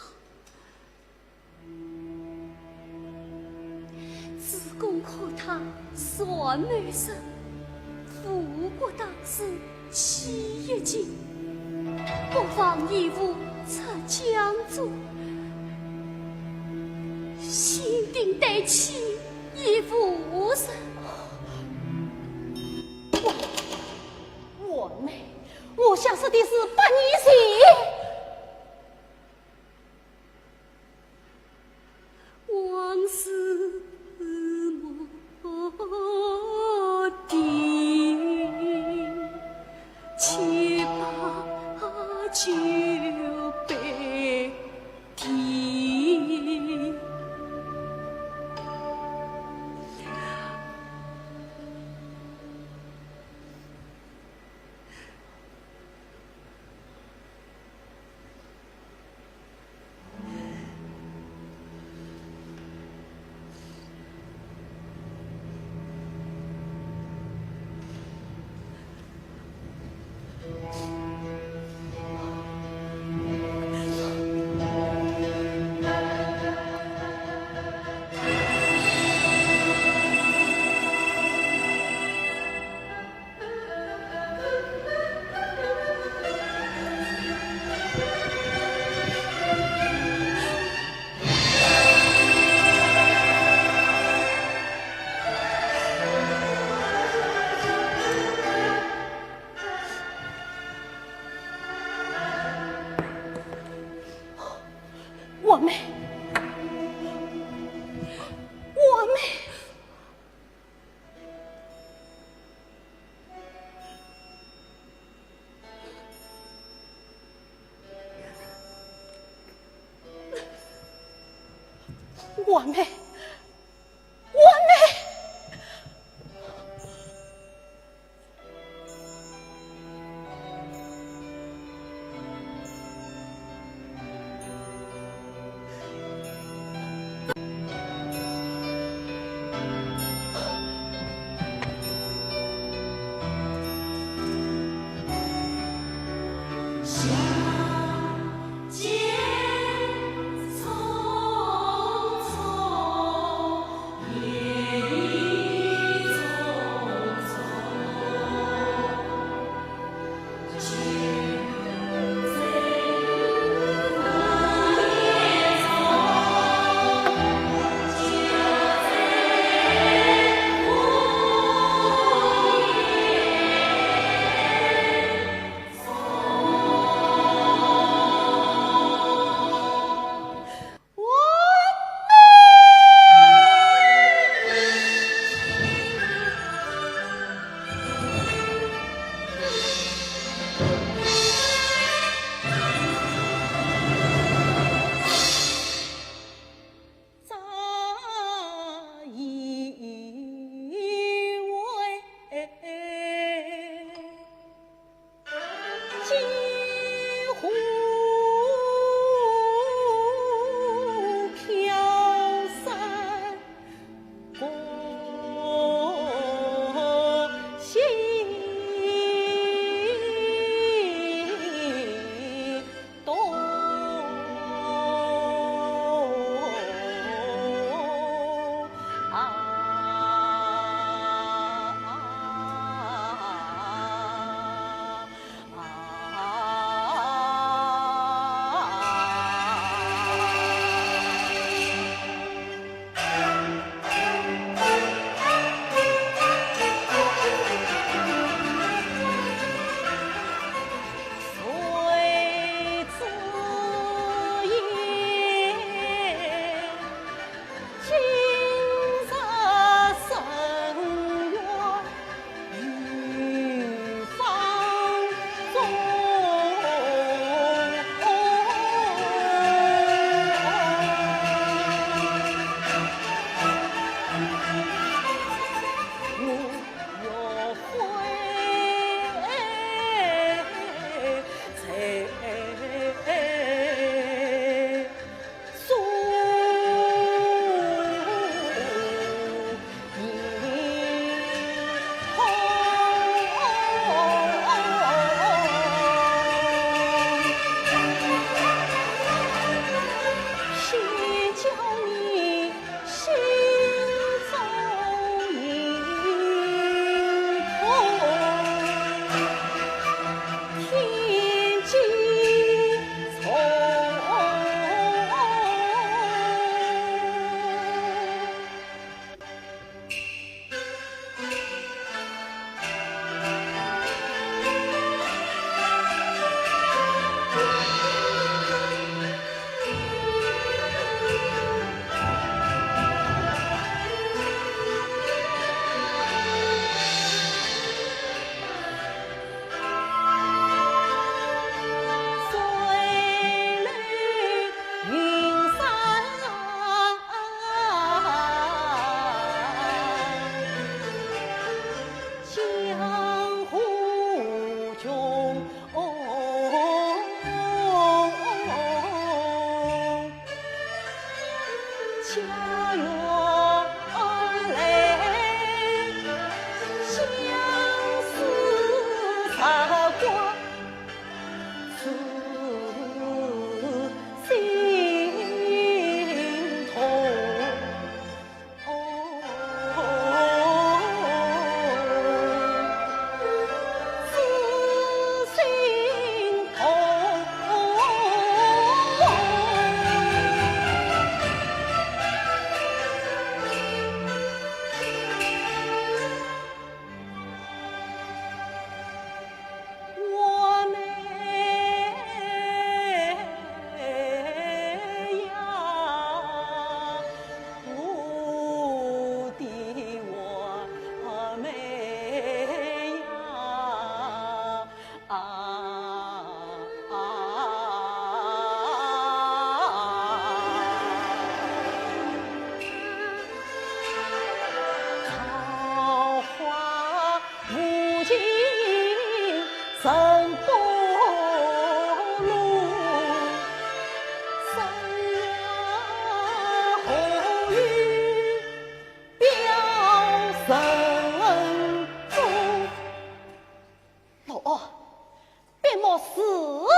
主公可叹善谋深，误国当时 起一计，不忘义父出疆中，性定对妻已无人。我，我妹，我想说的是八年前。 往事莫提，千把酒杯底。 我妹，我妹。 我妹，我妹。老二，笔墨伺候。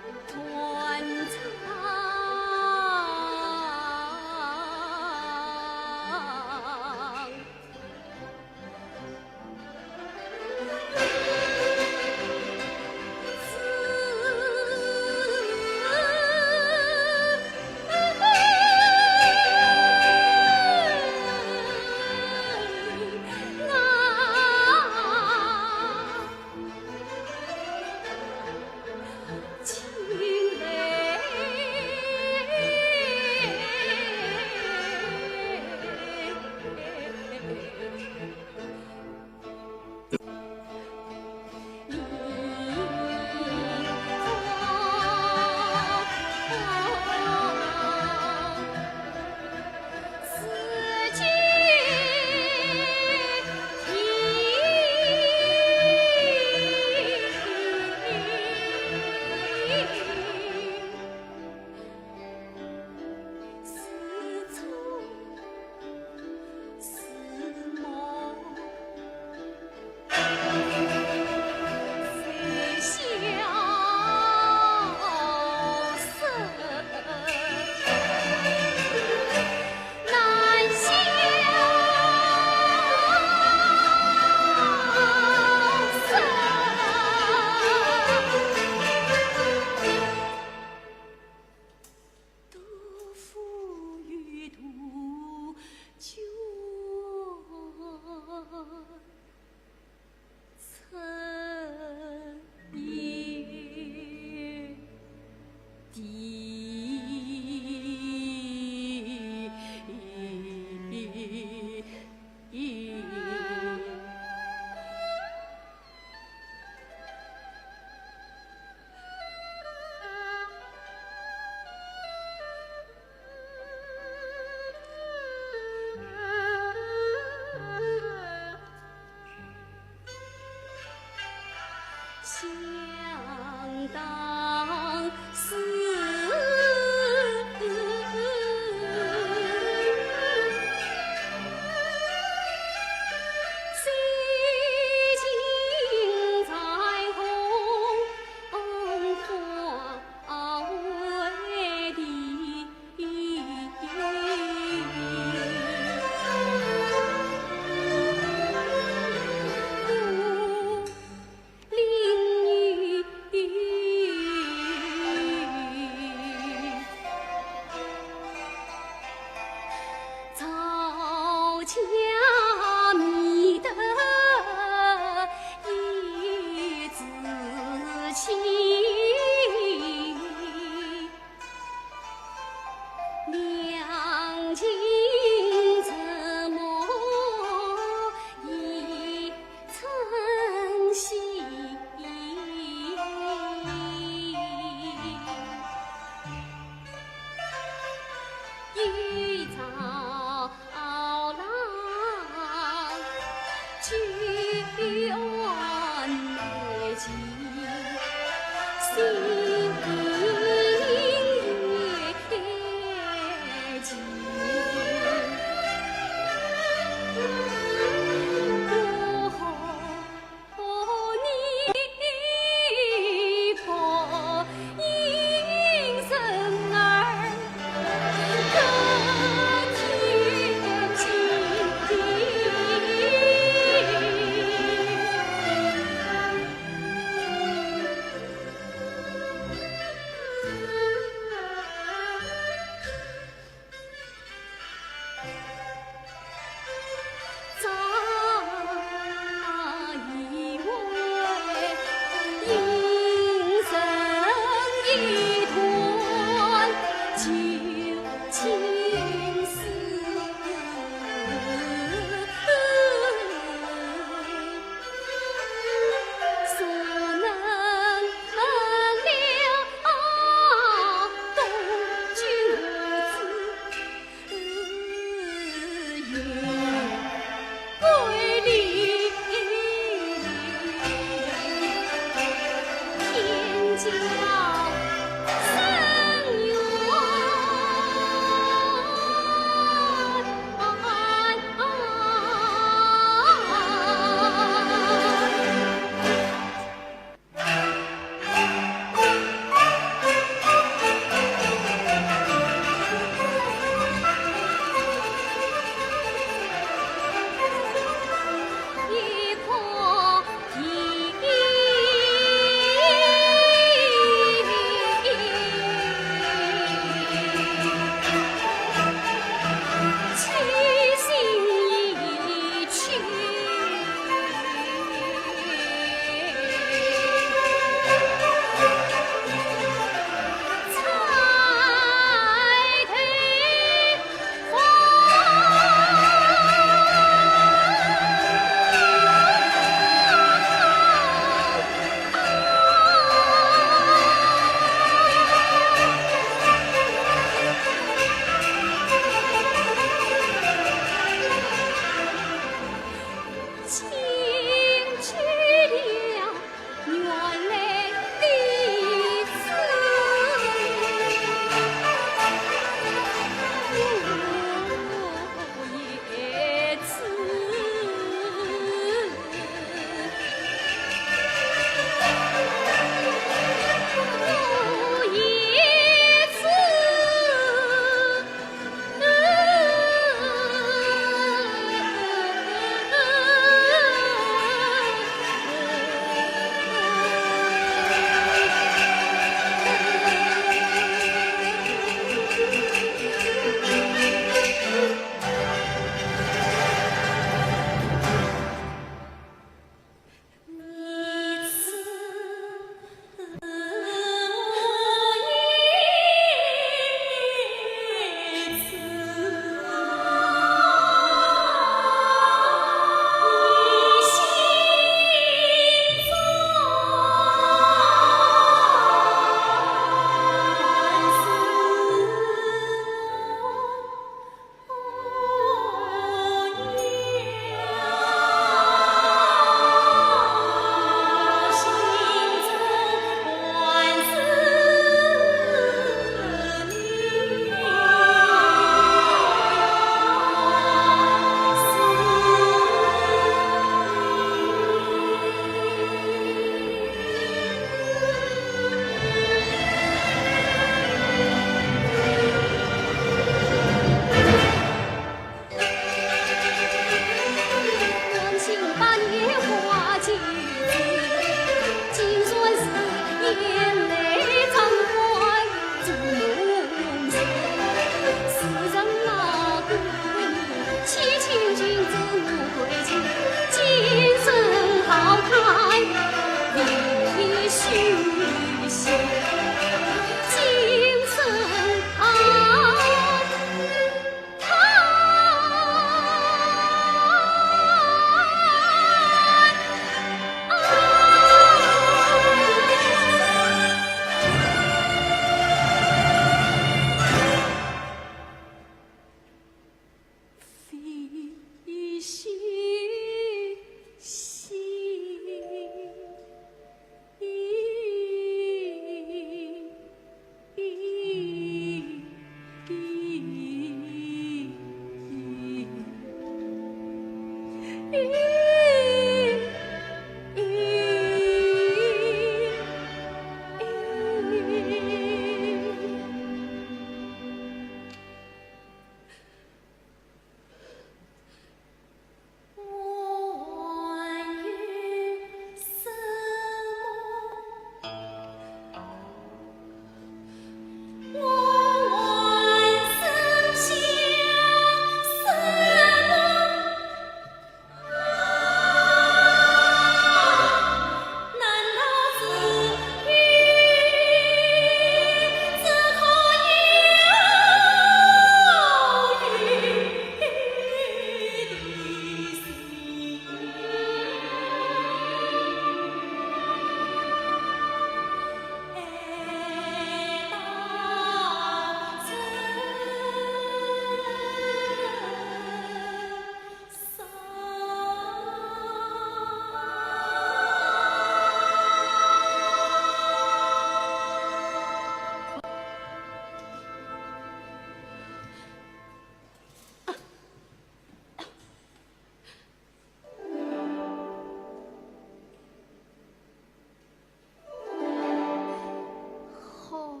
红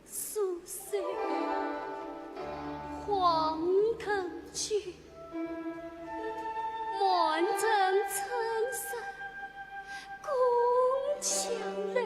酥酥，黄澄澄，满城春色共相留。